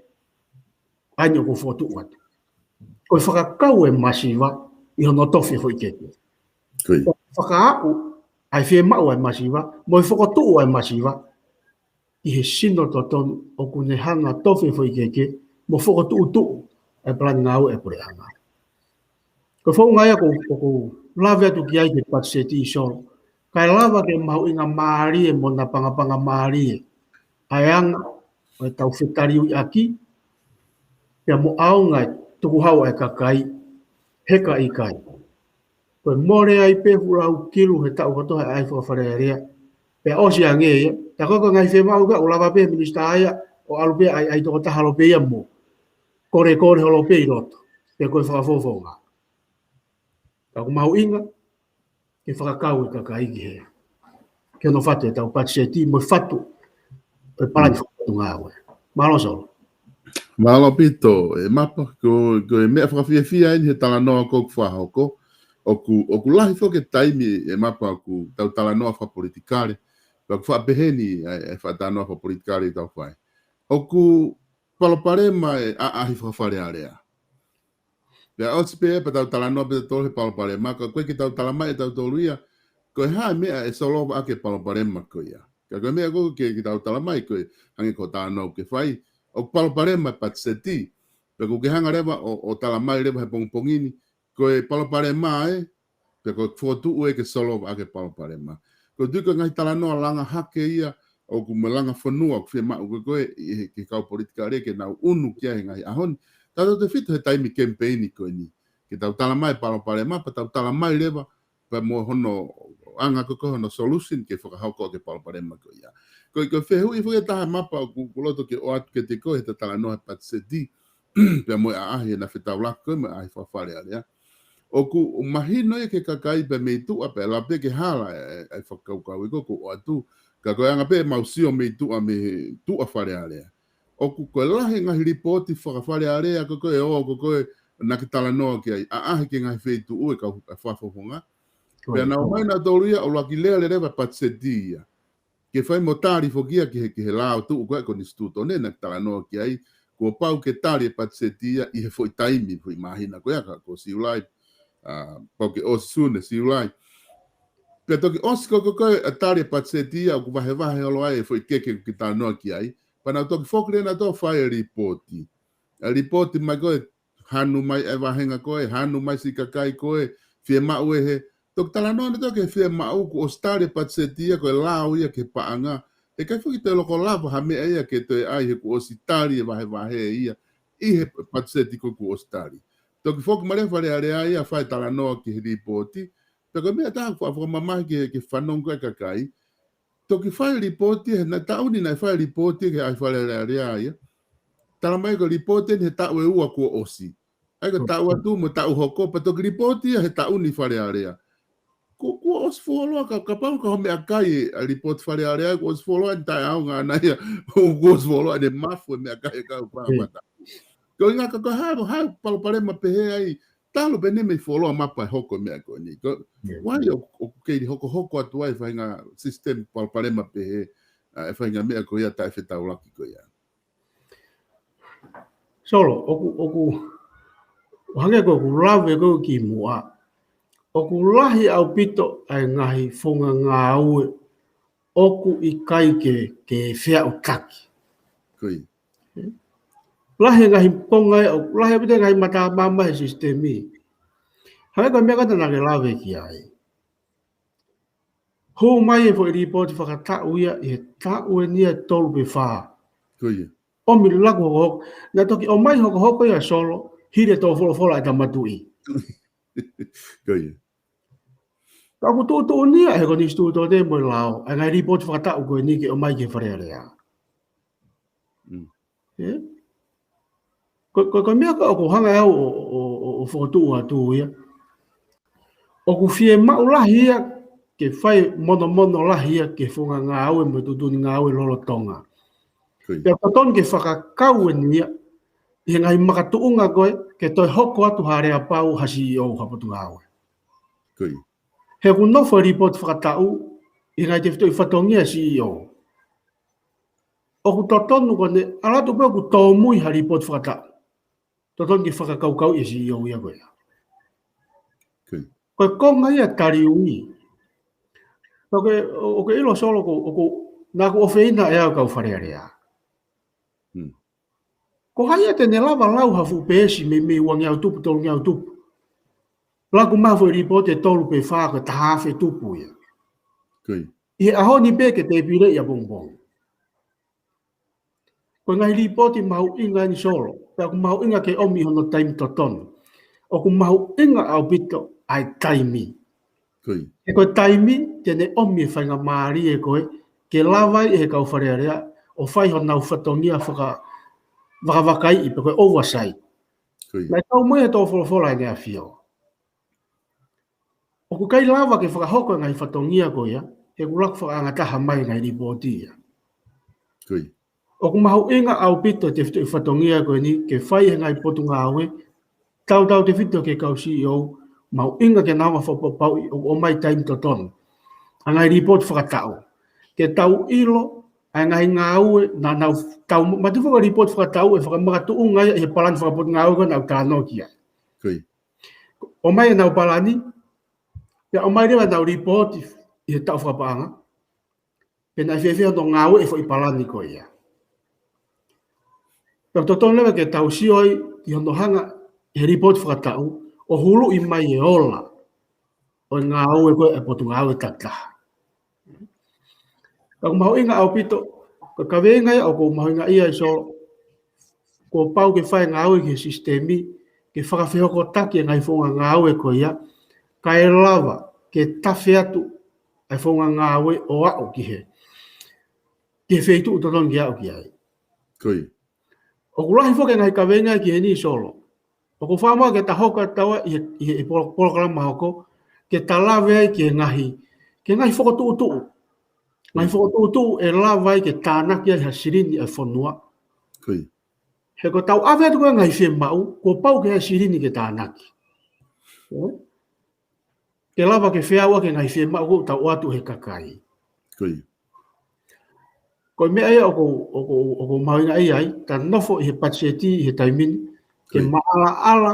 ʻa eni ʻoku ou fokotuʻu atu. Ko e fakakau e masiva ʻi hono tofi e foʻi keke. Fakaaʻu ʻa e fiemaʻu ʻa e masiva mo e fokotuʻu ʻa e masiva ʻi he sino totonu ʻoku ne hanga ʻo tofi e foʻi keke mo fokotuʻutuʻu ʻa e palani ngāue ʻa e puleʻanga. Ko e founga ia ʻoku ou, ʻoku ou lave atu ki ai ki he patiseti Solo, kae lava ke mahuʻinga mālie mo napangapanga mālie ʻa e anga ʻo ʻetau fetaliuiʻaki pea mo ʻaonga e tukuhau ʻa e kakai, he ka ʻikai, ko e mole ai pē fuʻu lau kilu he taʻu kotoa he ʻai faka-Fale Alea, Pea ʻosi ange ia, tā ko e ngaahi fiemaʻu ka ʻoku lava pē minisitā ia, ʻo ʻalu pē ʻai, ʻai tokotaha holo pē ia mo. Kolekole holo pē ʻi loto, pea ko e fakafofonga. Ka ʻoku mahuʻinga, ke fakakau e kakai ki he. Ke ono fatu ʻetau patiseti mo e fatu, e palani fakapotungāue. Mālō Solo. Mālō ʻaupito, ʻe Mapa, ko, ko e meʻa fakafiefia eni he talanoa ko ē ʻoku fakahoko, ʻoku, ʻoku lahi foki e taimi ʻe Mapa ʻoku tau talanoa fakapolitikale, pea ʻoku faʻa pehē ni, ʻa e, ʻa e faʻa talanoa fakapolitikale ʻoku tau fai. ʻOku palopalema e ʻaʻahi fakafalealea. Pea ʻosi pē pea tau talanoa pē tautolu he palopalema, ka ʻoku ʻikai ke tau talamai ʻe tautolu ia, ko e hā e meʻa ʻe solova ʻaki e palopalema ko ia. Ka ko e meʻa ko ē ke, ke tau talamai ko e hangē ko e talanoa ʻoku ke fai, ʻoku palopalema e patiseti, pea ʻoku ke hanga leva ʻo, ʻo talamai leva he pongipongi ni, ko e palopalema ē, pea ko e fokotuʻu ē ke solova ʻaki e palopalema. Ko e tui ko e ngaahi talanoa langa hake ia, ʻoku mo e langa fonua, ʻoku fiemaʻu ko ē, ʻi he, ki he kau politikale ke nau ʻunu ki ai he ngaahi ʻaho ni. Tautautefito he taimi kemipeini ko eni. Ke tau talamai palopalema, pea tau talamai leva, pea mo hono anga ko ē ko hono solution ke fakahoko ʻaki e palopalema ko ia. Ko e, ko e fehuʻi foki ʻe taha Mapa ʻoku, ʻoku loto ke ʻoatu kiate koe he talanoa he patiseti, pea mo e ʻaʻahi ʻena fetaulaki ko ē mo e ʻaʻahi fakafalealea. ʻOku mahino ia ki he kakai pea mei tuʻa pea lava pē ke hala e, e, e fakakaukau ʻi ko ē ʻoku ʻoatu, ka ko e anga pē ʻemau sio mei tuʻa mei tuʻa Fale Alea. ʻOku ko e lahi e ngaahi lipooti fakafalealea ko ē ʻoku ko ē naʻa ke talanoa ki ai, ʻaʻahi ki he ngaahi feituʻu ʻe kau e fakafofonga. Pea nau ō mai nautolu ia ʻo ʻuluaki lele leva patiseti ia. Ke fai mo tali foki ia ki he, ki he lao tuʻu ko ē konisitūtone naʻa ke talanoa ki ai, kuo pau ke tali e patiseti ia ʻi he foʻi taimi, foʻi māhina ko ia ka ko Siulai, ʻa, pau ke ʻosi Sune, Siulai. Pea toki ʻosi ko ē ko ē ʻa e tali e patiseti ia ʻoku vahevahe holo ai e foʻi keke ʻoku ke talanoa ki ai. Pea nau toki foki leva nautolu ʻo fai e lipooti. ʻA e lipooti mai ko ē hanu mai e vāhenga ko ē, hanu mai siʻi kakai ko ē, fiemaʻu ʻe he. Toki talanoa nautolu ki he fiemaʻu kuo ʻosi tali e patiseti ia ko e lao ia ki he paʻanga. He ʻikai foki toe loko lava ha meʻa ia ke toe ʻai he kuo ʻosi tali e vahevahe ia ʻi he patiseti ko ē kuo ʻosi tali. Toki foki mai leva Fale Alea ia ʻo fai talanoa ki he lipooti. Pea ko e meʻa ʻe taha ʻoku fakamamahi ki he, ki he fanongo ʻa e kakai. Toki fai lipooti he naʻe taʻu ni naʻe fai lipooti ki he ʻaʻahi Fale Alea ia. Talamai ko e lipooti eni he taʻu ʻe ua kuo ʻosi. ʻAi ko e taʻu atu mo e taʻu hoko, pea toki lipooti ia he taʻu ni Fale Alea. Kuo, kuo ʻosi fuoloa ka, kapau ko ha meʻakai ʻa e lipooti Fale Alea, kuo ʻosi fuoloa ʻene taʻeʻaonga ʻana ia, kuo ʻosi fuoloa ʻene mafu e meʻakai ʻa e kau fāmata. Ko e ʻuhinga ka ko e hā, hā palopalema pehē ai, talu pē eni mei fuoloa Mapa e hoko e meʻa ko eni. Ko, ʻoku ʻi ai ʻoku, ʻoku kei hokohoko atu ai e faʻahinga sisitemi palopalema pehē, ʻa e faʻahinga meʻa ko ia taʻefetaulaki ko ia. Solo, ʻoku, ʻoku, ʻo hangē ko ʻeku lave ko ē ki muʻa. ʻOku lahi ʻaupito ʻa e ngaahi founga ngāue ʻoku ʻikai ke, ke feʻautaki. Ko ia. Lahi e ngaahi konga ē, ʻoku lahi ʻaupito e ngaahi matamama he sisitemi. Hangē ko e meʻa ko ē naʻa ke lave ki ai. Hū mai e foʻi lipooti fakataʻu ia ʻi he taʻu eni ʻe tolu pe fā. Ko ia. ʻOmi laku hokohoko. Naʻe toki ʻomai hokohoko ia Solo, hili e tō folofola ʻa e Tama Tuʻi. Ko ia. Ka ʻoku tuʻutuʻuni ia ʻe he konisitūtone mo e lao, ʻa e ngaahi lipooti fakataʻu ko eni ke ʻomai ki he Fale Alea. Mm. ʻE? Ko, ko, ko e meʻa ko ē ʻoku ou hanga ʻe au ʻo, ʻo, ʻo, ʻo fokotuʻu atu ia. ʻOku fiemaʻu lahi ia, ke fai monomono lahi ia, ki he founga ngāue mo e tuʻutuʻuni ngāue lolotonga. Ko ia. Pea totonu ke fakakau eni ia, ʻi he ngaahi makatuʻunga ko ē, ke toe hoko atu ha aleapau ha CEO ha potungāue. Ko ia. He ʻoku nofo e lipooti fakataʻu, ʻi he ngaahi tefitoʻi fatongia CEO. ʻOku totonu ko eni, ʻalu atu pē ʻoku tōmui ha lipooti fakataʻu. Totonu ke fakakaukauʻi e CEO ia ko ia. Ko e konga ia taliui. ʻOku ke, ʻoku ke ʻilo Solo ko, ʻoku, naʻa ku ʻofeina ʻe au kau Fale Alea. Hmm. Ko hai ia te ne lava lau ha fuʻu peesi mei, mei uangeau tupu, tolungeau tupu. Laku mai ha foʻi lipooti ʻe tolu pe fā ko e taha afe tupu ia. Ko ia. ʻI he ʻaho ni pē ke tēpileʻi ʻapongipongi. Ko e ngaahi lipooti mahuʻinga eni Solo, pea ʻoku mahuʻinga ke ʻomi hono taimi totonu. ʻOku mahuʻinga ʻaupito ʻa e taimi. Ko ia. He ko e taimi te ne ʻomi e faingamālie ko ē ke lava ai ʻe he kau Fale Alea ʻo fai honau fatongia faka-, vakavakaiʻi pe ko e oversight. Ko ia. Naʻe kau mai he tō folofola ʻEne ʻAfio. ʻOku ʻikai lava ke fakahoko e ngaahi fatongia ko ia, he ʻoku laku fakaʻangataha mai e ngaahi lipooti ia. Ko ia. ʻOku mahuʻinga ʻaupito e tefitoʻi fatongia ko eni ke fai ʻe he ngaahi potungāue, tautautefito ki he kau C E O, mahuʻinga ke nau ō ʻo fakapapauʻi ʻoku ʻomai taimi totonu ʻa e ngaahi lipooti fakataʻu. Ke tau ʻilo ʻa e ngaahi ngāue, naʻa nau tau matuʻaki lipooti fakataʻu ʻe fakamakatuʻunga ia ʻi he palani fakapotungāue ko ē naʻa nau talanoa ki ai. Ko ia. ʻOmai ʻenau palani, pea ʻomai leva ʻenau lipooti ʻi he taʻu fakapaʻanga, pe naʻe fēfē hono ngāueʻi e foʻi palani ko ia. Pea totonu leva ke tau sio ai ki hono hanga ʻe he lipooti fakataʻu ʻo huluʻi mai e ola ʻo e ngāue ko ē ʻa e potungāue takitaha. Ka ʻoku mahuʻinga ʻaupito, ko e kaveinga ia ʻoku ou mahuʻingaʻia ai Solo, kuo pau ke fai e ngāue ki he sisitemi, ke fakafehokotaki e ngaahi founga ngāue ko ia, kae lava ke tafe atu ʻa e founga ngāue ʻo aʻu ki he, ki he feituʻu totonu ke aʻu ki ai. Ko ia. ʻOku lahi foki e ngaahi kaveinga ki heni Solo. ʻOku ou fakaʻamu ke ta hoko atu ʻi he, ʻi he polo-, polokalama hoko, ke ta lave ai ki he ngaahi, ki he ngaahi fokotuʻutuʻu. Ngaahi fokotuʻutuʻu ʻe lava ai ke tānaki ai ha silini ʻa e fonua. Ko ia. He ko ʻetau ʻave atu ko ē ngaahi fiemaʻu, kuo pau ke ʻi ai e silini ke tānaki. Ē? Ke lava ke feau ʻaki e ngaahi fiemaʻu ʻoku tau ʻoatu he kakai. Ko ia. Ko e meʻa ia ʻoku, ʻoku, ʻoku mahuʻinga ai, ta nofo ʻi he patiseti ʻi he taimi ni, ke maʻalaʻala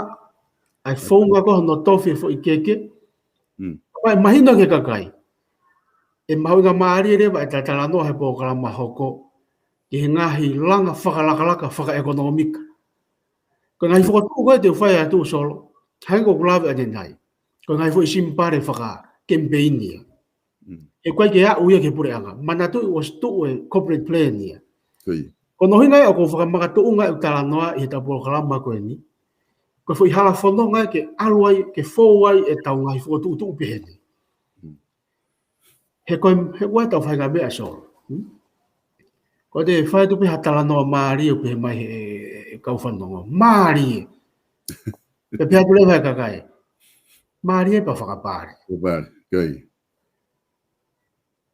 ʻa e founga ko ē hono tofi e foʻi keke. Mm. Kae mahino ki he kakai. ʻE mahuʻinga mālie leva ʻeta talanoa he polokalama hoko, ki he ngaahi langa fakalakalaka fakaʻekonōmika. Ko e ngaahi fokotuʻu ko ē te u fai atu Solo, hangē ko ʻeku lave ʻanenai. Ko e ngaahi foʻi simipale fakakemipeini ia. Mm. ʻE ʻikai ke aʻu ia ki he puleʻanga. Manatuʻi ʻosi tuʻu e corporate plan ia. Ko ia. Ko hono ʻuhinga ia ʻoku ou fakamakatuʻunga ʻeku talanoa ʻi heʻeta polokalama ko eni. Ko e foʻi hala fononga ia ke ʻalu ai, ke fou ai ʻetau ngaahi fokotuʻutuʻu pehē ni. Mm. He ko e, he ko e tau fai ngaahi meʻa Solo. Hmm? Ko ʻete fai atu pē ha talanoa mālie ʻo pehē mai he, he, he kau fanongo. Mālie. Pea pehē atu leva he kakai. Mālie pea fakapale. Fakapale, ko ia.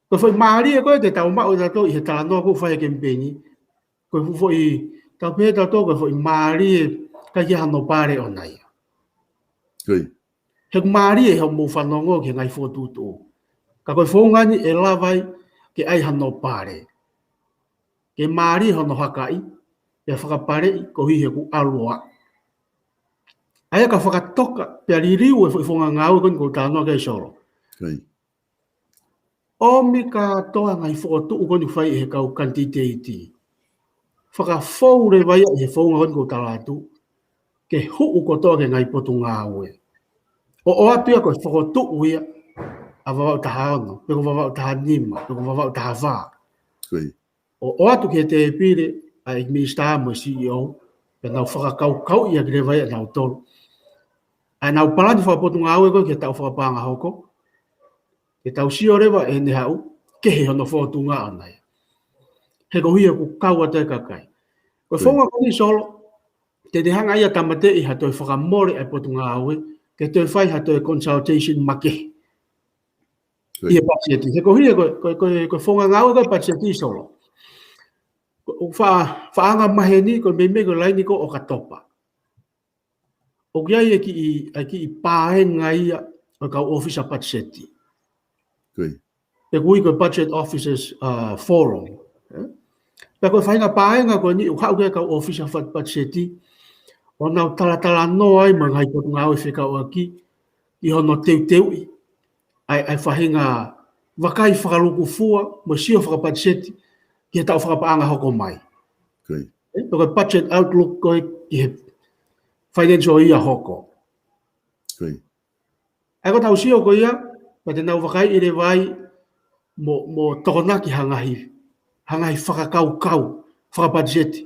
Ko e foʻi mālie ko ē te tau maʻu ʻe tautolu ʻi he talanoa ʻoku fai he kemipeini. Ko e foʻi, tau pehē tautolu ko e foʻi mālie ʻikai ke ʻi ai hano pale ʻoʻona ia. Ko ia. He ʻoku mālie hoʻomou fanongo ki he ngaahi fokotuʻutuʻu. Ka ko e founga ni ʻe lava ai ke ʻi ai hano pale. Ke mālie hono hakaʻi, pea fakapaleʻi koeʻuhi he ʻoku ʻalu ʻo aʻu. ʻA ia ka fakatoka, pea liliu e foʻi founga ngāue ko eni ʻoku ou talanoa ki ai Solo. Ko ia. ʻOmi kātoa e ngaahi fokotuʻu ko eni ʻoku fai ʻe he kau kanititeiti. Fakafou leva ia ʻi he founga ko eni ʻoku ou tala atu. Ke huʻu kotoa ki he ngaahi potungāue. ʻO, ʻoatu ia ko e fokotuʻu ia ʻa Vavaʻu taha ono, pe ko Vavaʻu taha nima, pe ko Vavaʻu taha fā. Ko ia. ʻO, ʻoatu ki he tēpile ʻa e minisitā mo e C E O, pea nau fakakaukauʻi ʻaki leva ia ʻe nautolu ʻa ʻenau palani fakapotungāue ko ē ki he taʻu fakapaʻanga hoko, ke tau sio leva ʻi heʻene haʻu, kehe hono fōtunga ʻoʻona ia. He koeʻuhi he ʻoku kau atu e kakai. Ko e founga ko eni Solo, te ne hanga ia ʻo tāmateʻi ha toe fakamole ʻa e potungāue, ke toe fai ha toe consultation makehe. Ko ia. ʻI he patiseti. He koeʻuhi he ko e, ko e, ko e, ko e founga ngāue ko e patiseti Solo. Ko e fa-, fakaʻanga maheni, ko e meimei ko e laini ko ē ʻo ʻOkatopa. ʻOku ʻi ai e kiʻi, e kiʻi paenga ia ʻo e kau ʻōfisa patiseti. Ko ia. Pea ʻoku ui ko e Budget Officers, uh, Forum. Ē? Pea ko e faʻahinga paenga ko eni ʻoku haʻu ki ai e kau ʻōfisa fat-, patiseti, ʻo nau talatalanoa ai mo e ngaahi potungāue fekauʻaki, ʻi hono teuteuʻi ʻa e, ʻa e faʻahinga vakai fakalūkufua, mo e sio fakapatiseti, ki he taʻu fakapaʻanga hoko mai. Ko ia. Ē, ko e budget outlook ko ē ki he financial year hoko. Ko ia. ʻA ia ko ʻetau sio ko ia, pea te nau vakaiʻi leva ai mo, mo tokonaki ha ngaahi, ha ngaahi fakakaukau fakapatiseti.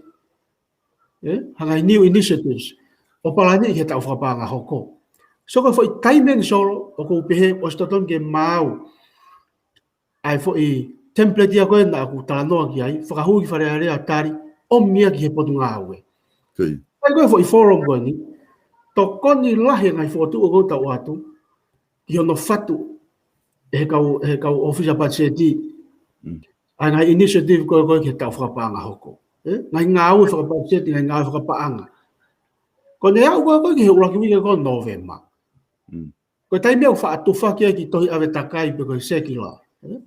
Ē, ha ngaahi new initiatives. ʻO palaniʻi ki he taʻu fakapaʻanga hoko. So ko e foʻi taimi eni Solo, ʻoku ou pehē ʻosi totonu ke maau ʻa e foʻi template ia ko ē naʻa ku talanoa ki ai, fakahū ki Fale Alea tali, ʻomi ia ki he Potungāue. Koia. ʻA ia ko e foʻi forum ko eni, tokoni lahi e ngaahi fokotuʻu ʻoku tau ʻoatu, ki hono fatu ʻe he kau, ʻe he kau ʻōfisa patiseti, Mm. ʻa e ngaahi initiative ko ē ko ē ki he taʻu fakapaʻanga hoko. ʻE? Ngaahi ngāue fakapatiseti, ngaahi ngāue fakapaʻanga. Ko ʻene aʻu ko ē ko ē ki he ʻuluaki uike ko ē ʻo Nōvema. Mm. Ko e taimi ʻoku faʻa tufaki ai ki he tohi ʻave takai pe ko e secular. ʻE?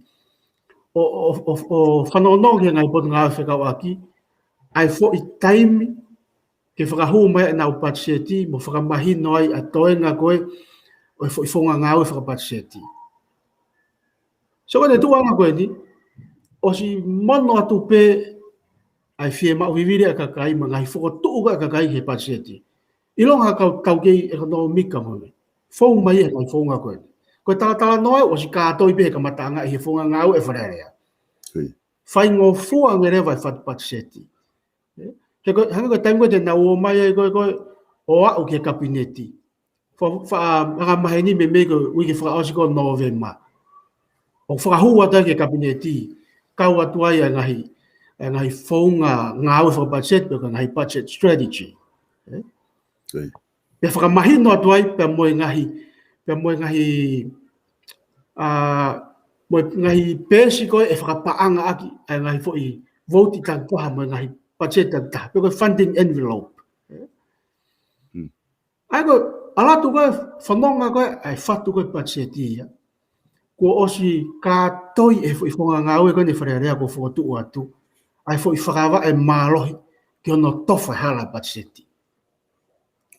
ʻO, ʻo, ʻo, ʻo fanongo ki he ngaahi potungāue fekauʻaki, ʻa e foʻi taimi ke fakahū mai ʻenau patiseti mo fakamahino ai ʻa e toenga ko ē ʻo e foʻi founga ngāue fakapatiseti. So ko ʻene tuʻuʻanga ko eni, ʻosi mono atu pē ʻa e fiemaʻu vivili ʻa e kakai mo e ngaahi fokotuʻu ko ē ʻa e kakai ki he patiseti. ʻIlonga ha kau taukei ʻekonōmika mo e meʻa. Fou mai e ngaahi founga ko eni. Ko e talatalanoa ʻoku ʻosi kātoi pē he kamataʻanga ʻi he founga ngāue ʻa e Fale Alea. Koia. Faingofua ange leva e fatu patiseti. He ko, hangē ko e taimi ko ē te nau ō mai ai ko ē ko ē ʻo aʻu ki he kapineti. Fa, fa, anga maheni meimei ko e uike fakaʻosi ko ē ʻo Nōvema. ʻO fakahū atu ai ki he kapineti, kau atu ai ʻa e ngaahi, ʻa e ngaahi founga ngāue fakapatiseti pe ko e ngaahi budget strategy. ʻE? Koia. Pea fakamahino atu ai pea mo e ngaahi, pea mo e ngaahi, ʻa, mo e ngaahi peesi ko ē ʻe fakapaʻanga ʻaki ʻa e ngaahi foʻi vouti takitaha mo e ngaahi patiseti takitaha, pe ko e funding envelope. Mm. ʻA ia ko e ʻalu atu ko ē fononga ko ē ʻa e fatu ko ē patiseti ia, kuo ʻosi kātoi ʻe he foʻi founga ngāue ko eni ʻa e Fale Alea kuo fokotuʻu atu ʻa e foʻi fakavaʻe mālohi ki hono tofa e hala patiseti.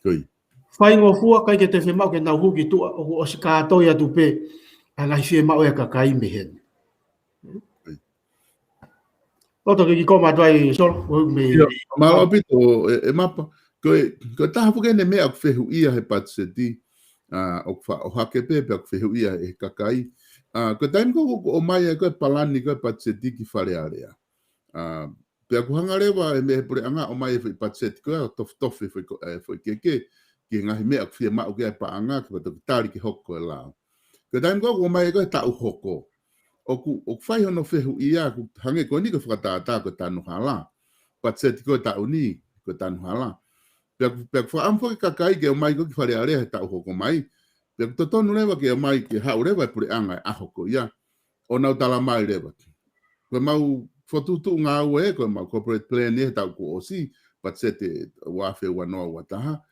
Koia. Faingofua, ʻikai ke toe fiemaʻu ke nau hū ki tuʻa, ʻoku ʻosi kātoi atu pē ʻa e ngaahi fiemaʻu ʻa e kakai mei heni. Loto ke kiʻi comment atu ai Solo, ʻo mei. ʻIo, mālō ʻaupito, ʻe, ʻe Mapa. Ko e, ko e taha foki eni e meʻa ʻoku fehuʻia he patiseti, ʻa, ʻoku faʻa ʻohake pē, pea ʻoku fehuʻia ʻe he kakai. ʻA, ko e taimi ko ē ʻoku ʻomai ai ko ē palani ko ē patiseti ki Fale Alea. ʻA, pea ʻoku hanga leva ʻe he meʻa he puleʻanga ʻo ʻomai e foʻi patiseti ko ē ʻo tofitofi e foʻi ko, e foʻi keke, ki he ngaahi meʻa ʻoku fiemaʻu ki ai e paʻanga, ke fakatoki tali ke hoko e lao. Ko e taimi ko ē ʻoku ʻomai ai ko ē e taʻu hoko. ʻOku, ʻoku fai hono fehuʻia, ʻoku hangē ko eni ko e fakatātā ko e tanu hala. Patiseti ko e taʻu ni, ko e tanu hala. Pea ʻoku, pea ʻoku fakaʻamu foki e kakai ke ō mai ko ē ki Fale Alea he taʻu hoko mai. Pea ʻoku totonu leva ke ō mai ke haʻu leva e puleʻanga he ʻaho ko ia ʻo nau tala mai leva. Ko ʻemau fokotuʻutuʻu ngāue, ko ʻemau corporate plan ʻi he taʻu kuo ʻosi, patiseti ua afe ua noa ua taha.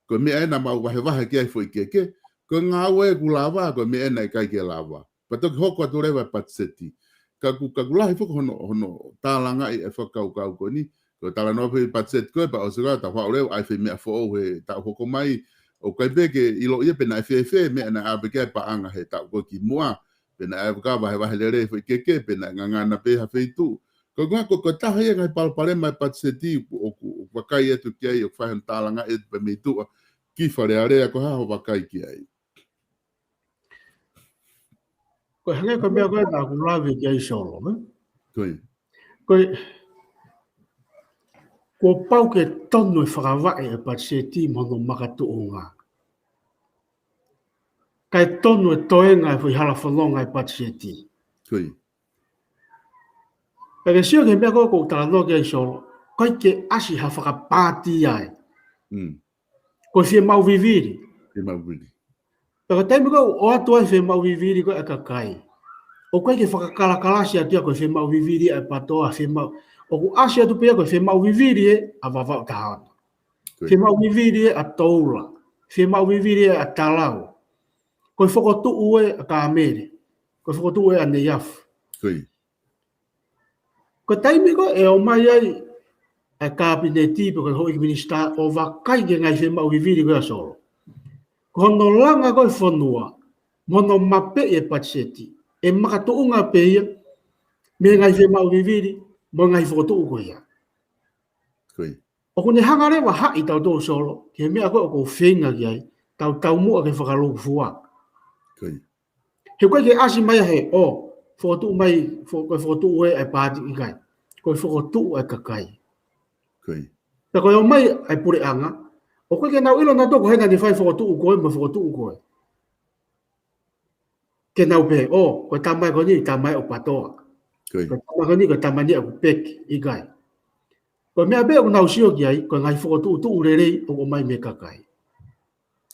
Ko e meʻa ē naʻa mau vahevahe ki ai e foʻi keke, ko e ngāue ʻoku lava, ko e meʻa ē naʻe ʻikai ke lava. Pea toki hoko atu leva e patiseti. Ka ʻoku, ka ʻoku lahi foki hono, hono tālangaʻi e fakakaukau ko eni, ko e talanoa pē patiseti ko ē, pea ʻosi ko ē tau haʻu leva ʻai e foʻi meʻa foʻou he taʻu hoko mai, ʻoku ʻikai pē ke ʻiloʻi ia pe naʻe fēfē e meʻa naʻe ʻave ki ai e paʻanga he taʻu ko ē ki muʻa, pe naʻe ʻave ki ai vahevahe lelei e foʻi keke, pe naʻe ngangana pē ha feituʻu. Ko e, ko e, ko e taha ia e ngaahi palopalema e patiseti ʻoku, ʻoku, ʻoku vakai atu ki ai, ʻoku fai hono tālangaʻi atu pē mei tuʻa ki Fale Alea, ko e hā hoʻo vakai ki ai? Ko e hangē ko e meʻa ko ē naʻa ku lave ki ai Solo, ē? Koia. Ko e, kuo pau ke tonu e fakavaʻe e patiseti mo hono makatuʻunga. Kae tonu e toenga e foʻi hala fononga e patiseti. Koia. Pea ke sio ki he meʻa ko ē ʻoku ou talanoa ki ai Solo, ʻikai ke ʻasi ha fakapaati ai. Mm. Ko e fiemaʻu vivili. Fiemaʻu vivili. Pea ko e taimi ko ē ʻoku ʻoatu ai e fiemaʻu vivili ko ē ʻa e kakai, ʻoku ʻikai ke fakakalakalasi atu ia ko e fiemaʻu vivili ʻa e PTOA, fiemaʻu, ʻoku ʻasi atu pē ia ko e fiemaʻu vivili ē ʻa Vavaʻu taha ono. Koia. Fiemaʻu vivili ē ʻa Toula. Fiemaʻu vivili ē ʻa Talau. Ko e fokotuʻu ē ʻa Kāmele. Ko e fokotuʻu ē ʻa Neiafu. Koia. Ko e taimi ko ē ʻe ō mai ai ʻa e kapineti pe ko e houʻeiki minisitā ʻo vakai ki he ngaahi fiemaʻu vivili ko ia Solo, ko hono langa ko ē e fonua mo hono mapeʻi e patiseti, ʻe makatuʻunga pē ia mei he ngaahi fiemaʻu vivili mo e ngaahi fokotuʻu ko ia. Koia. ʻOku ne hanga leva ʻo haʻi tautolu Solo ki he meʻa ko ē ʻoku ou feinga ki ai, tau taumuʻa ki he fakalūkufua. Koia. He ʻoku ʻikai ke ʻasi mai ia he, ʻo, fokotuʻu mai, fo-, ko e fokotuʻu ē ʻa e paati, ʻikai. Ko e fokotuʻu ʻa e kakai. Koia. Pea ko e ō mai ʻa e puleʻanga, ʻOku ʻikai ke nau ʻilo nautolu ko e hā naʻa ne fai fokotuʻu ko ē, mo e fokotuʻu ko ē. Ke nau pehē, ʻō, ko e tama ko eni, tama ʻo Patoa. Ko ia. Ko e tama ko eni, ko e tama eni ʻoku peki, ʻikai. Ko e meʻa pē ʻoku nau sio ki ai, ko e ngaahi fokotuʻutuʻu lelei ʻoku ʻomai mei he kakai.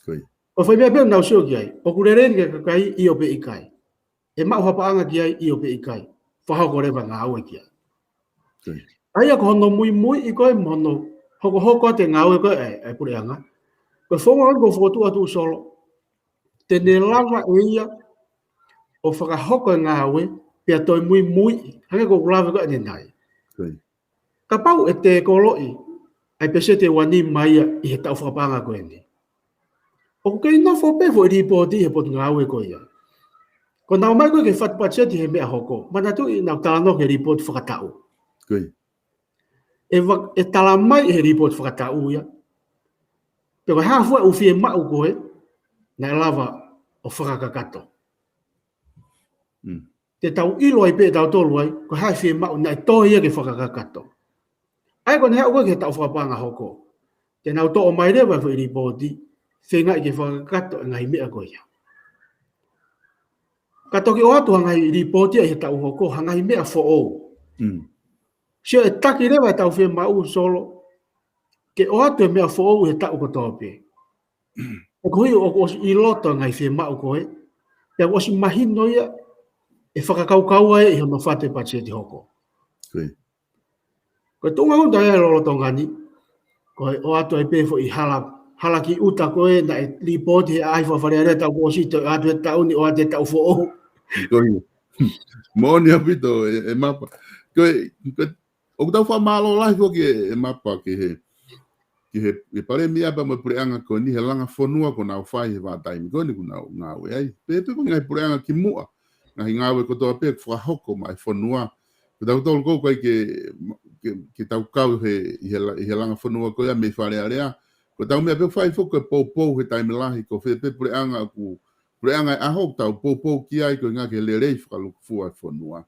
Ko ia. Ko e foʻi meʻa pē ʻoku nau sio ki ai, ʻoku lelei ʻeni ki he kakai, ʻio pe ʻikai. ʻE maʻu ha paʻanga ki ai, ʻio pe ʻikai. Fakahoko leva ngāue ki ai. Ko ia. ʻA ia ko hono muimuiʻi ko ē mo hono hokohoko atu e ngāue ko ē ʻa e, ʻa e puleʻanga. Ko e founga ʻoku ou fokotuʻu atu, Solo, te ne lava ʻe ia ʻo fakahoko e ngāue, pea toe muimuiʻi, hangē ko ʻeku lave ko ē ʻanenai. Ko ia. Kapau ʻe tēkoloʻi ʻa e peseti ʻe uanima ia ʻi he taʻu fakapaʻanga ko eni, ʻoku kei nofo pē foʻi lipooti ʻi he potungāue ko ia. Ko ʻenau ō mai ko ē ki he fatu patiseti he meʻa hoko, manatuʻi ʻenau talanoa ki he lipooti fakataʻu. Ko ia. ʻE va-, ʻe tala mai ʻi he lipooti fakataʻu ia, pe ko e hā fua ʻoku fiemaʻu ko ē naʻe lava ʻo fakakakato. Mm. Te tau ʻilo ai pē ʻe tautolu ai, ko e hā e fiemaʻu naʻe toe ia ke fakakakato. ʻA ia ko ʻene haʻu ko ē ki he taʻu fakapaʻanga hoko, te nau toʻo mai leva e foʻi lipooti, feingaʻi ke fakakakato e ngaahi meʻa ko ia. Ka toki ʻoatu ha ngaahi lipooti ia ʻi he taʻu hoko, ha ngaahi meʻa foʻou. Mm. Sio, ʻe taki leva e taʻu fiemaʻu, Solo, ke ʻoatu e meʻa foʻou he taʻu kotoa pē. He koeʻuhi ʻoku ʻosi ʻi loto e ngaahi fiemaʻu ko ē, pea ʻoku ʻosi mahino ia ʻe fakakaukau ai ʻi hono fatu e patiseti hoko. Ko ia. Ko e tuʻunga ʻoku tau ʻi ai lolotonga ni, ko e ʻoatu ai pē foʻi hala, hala ki ʻuta ko ē naʻe lipooti he ʻaʻahi Fakafale Alea taʻu kuo ʻosi, toe ʻoatu he taʻu ni, ʻoatu he taʻu foʻou. Ko ia. Moʻoni ʻaupito ē, ē Mapa. Ko e, ko e, ʻoku tau fakamālō lahi foki ē, ē Mapa ki he, ki he, ki he palēmia pea mo e puleʻanga ko eni he langa fonua kuo nau fai he vahaʻa taimi ko eni kuo nau ngāue ai. Pea pehē ki he ngaahi puleʻanga kimuʻa, ngaahi ngāue kotoa pē kuo fakahoko maʻa e fonua. Ko tautolu ʻoku ʻikai ke, ke, ke tau kau he, ʻi he la-, ʻi he langa fonua ko ia mei Fale Alea. Ko ʻetau meʻa pē ʻoku fai foki ko e poupou he taimi lahi, ko fē pē puleʻanga ʻoku, puleʻanga ʻe ʻaho ʻoku tau poupou ki ai koeʻuhi ke lelei fakalūkufua e fonua.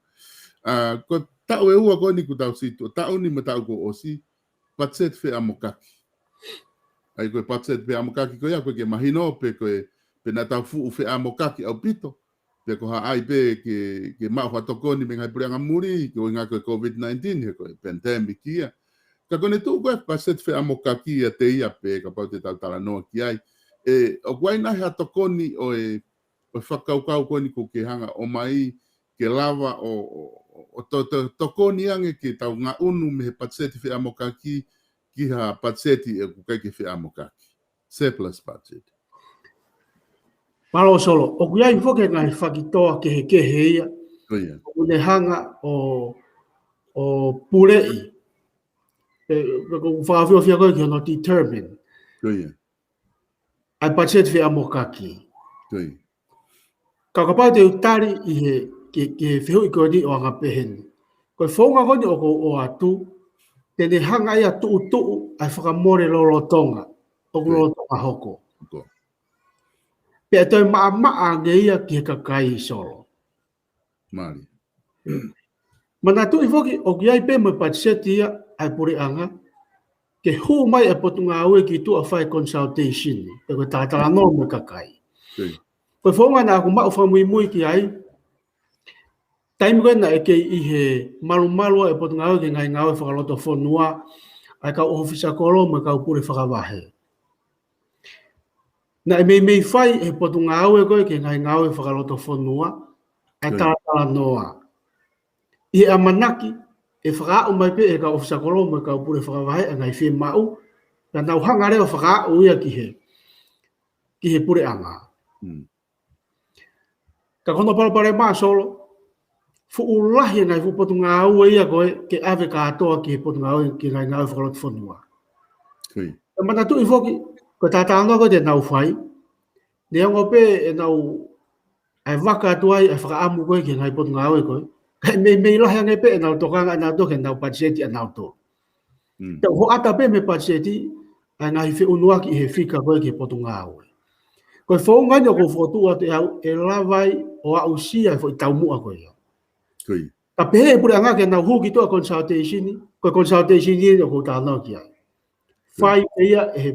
ʻA, ko e taʻu ʻe ua ko eni kuo tau situʻa, taʻu ni mo e taʻu kuo ʻosi, patiseti feʻamokaki. ʻA ia ko e patiseti feʻamokaki ko ia, ʻoku ʻikai ke mahino pe ko e, pe naʻa tau fuʻu feʻamokaki ʻaupito, pe ko ha ʻai pē ke, ke maʻu ha tokoni mei he ngaahi puleʻanga muli, koeʻuhi ko e COVID nineteen, he ko e pandemic ia. Ka ko ʻene tuʻu ko ē patiseti feʻamokaki ia ʻiate ia pē, kapau te tau talanoa ki ai. ʻE, ʻoku ʻi ai nai ha tokoni ʻo e, ʻo e fakakaukau ko eni ʻoku ke hanga ʻo ʻomai ke lava ʻo, ʻo, ʻo to-, to-, tokoni ange ke tau ngaʻunu mei he patiseti feʻamokaki ki ha patiseti ʻoku ʻikai ke feʻamokaki. Surplus budget. Mālō Solo, ʻoku ʻi ai foki e ngaahi fakitō kehekehe ia. Ko ia. ʻOku ne hanga ʻo, ʻo puleʻi. Pe, pe ko e fakafiofio ko ē ki hono determine. Ko ia. ʻA e patiseti feʻamokaki. Ko ia. Ka kapau te u tali ʻi he, ki he, ki he fehuʻi ko eni ʻo anga pehē ni. Ko e founga ko eni ʻoku ou ʻoatu, te ne hanga ia ʻo tuʻutuʻu ʻa e fakamole lolotonga ʻoku, ko ia, lolotonga hoko. Ko ia. Pea toe maʻamaʻa ange ia ki he kakai, Solo. Mālie. Manatuʻi foki, ʻoku ʻi ai pē mo e patiseti ia ʻa e puleʻanga, ke hū mai e potungāue ki tuʻa ʻo fai e consultation, pe ko e talatalanoa mo e kakai. Ko ia. Ko e founga naʻa ku maʻu fakamuimui ki ai, taimi ko ē naʻe kei ʻi he malumalu ʻa e potungāue ki he ngaahi ngāue fakalotofonua, ʻa e kau ʻōfisa kolo mo e kau pule fakavahe. Naʻe meimei fai he potungāue ko ē ki he ngaahi ngāue fakalotofonua, ʻa e, ko ia, talatalanoa. ʻI he ʻamanaki, ʻe fakaaʻu mai pē ʻe he kau ʻōfisa kolo mo e kau pule fakavahe ʻa e ngaahi fiemaʻu, ka nau hanga leva ʻo fakaaʻu ia ki he, ki he puleʻanga. Mm. Ka ko hono palopalema, Solo, fuʻu lahi e ngaahi fuʻu potungāue ia ko ē ke ʻave kātoa ki he potungāue ki he ngaahi ngāue fakalotofonua. Ko ia. ʻE manatuʻi foki, ko e talatalanoa ko ē te nau fai, neongo pē ʻenau ʻai vaka atu ai ʻa e fakaʻamu ko ē ki he ngaahi potungāue ko ē, kae meimei lahi ange pē ʻenau tokanga ʻanautolu ki heʻenau patiseti ʻanautolu. Mm. Te u hoʻata pē mei he patiseti ʻa e ngaahi feʻunuaki ʻi he fika ko ē ki he potungāue. Ko e founga eni ʻoku ou fokotuʻu atu ʻe au, ʻe lava ai ʻo aʻusia e foʻi taumuʻa ko ia. Ko ia. Ka pehē ʻe he puleʻanga ke nau hū ki tuʻa ʻo consultation, ko e consultation eni ʻoku ou talanoa ki ai. Ko ia. Fai pē ia ʻe he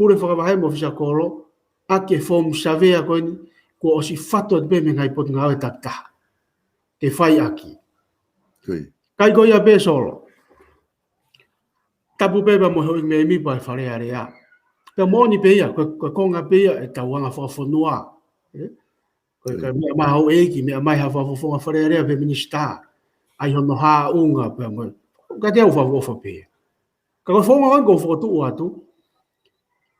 pule fakavahe mo e ʻofisa kolo, ʻaki e foomu savea ko eni, kuo ʻosi fatu atu pē mei he ngaahi potungāue takitaha. Ke fai ʻaki. Ko ia. Kae ko ia pē Solo. Tapu pē pea mo e houʻeiki mēmipa ʻo e Fale Alea. Pea moʻoni pē ia, ko e, ko e konga pē ia ʻetau anga fakafonua. ʻE? Ko e, ko e meʻa mai ha houʻeiki, meʻa mai ha fakafofonga Fale Alea pe minisitā. ʻAi hono haʻunga pea mo e. Ka te u fakaʻofoʻofa pē ia. Ka ko e founga ʻoku ou fokotuʻu atu.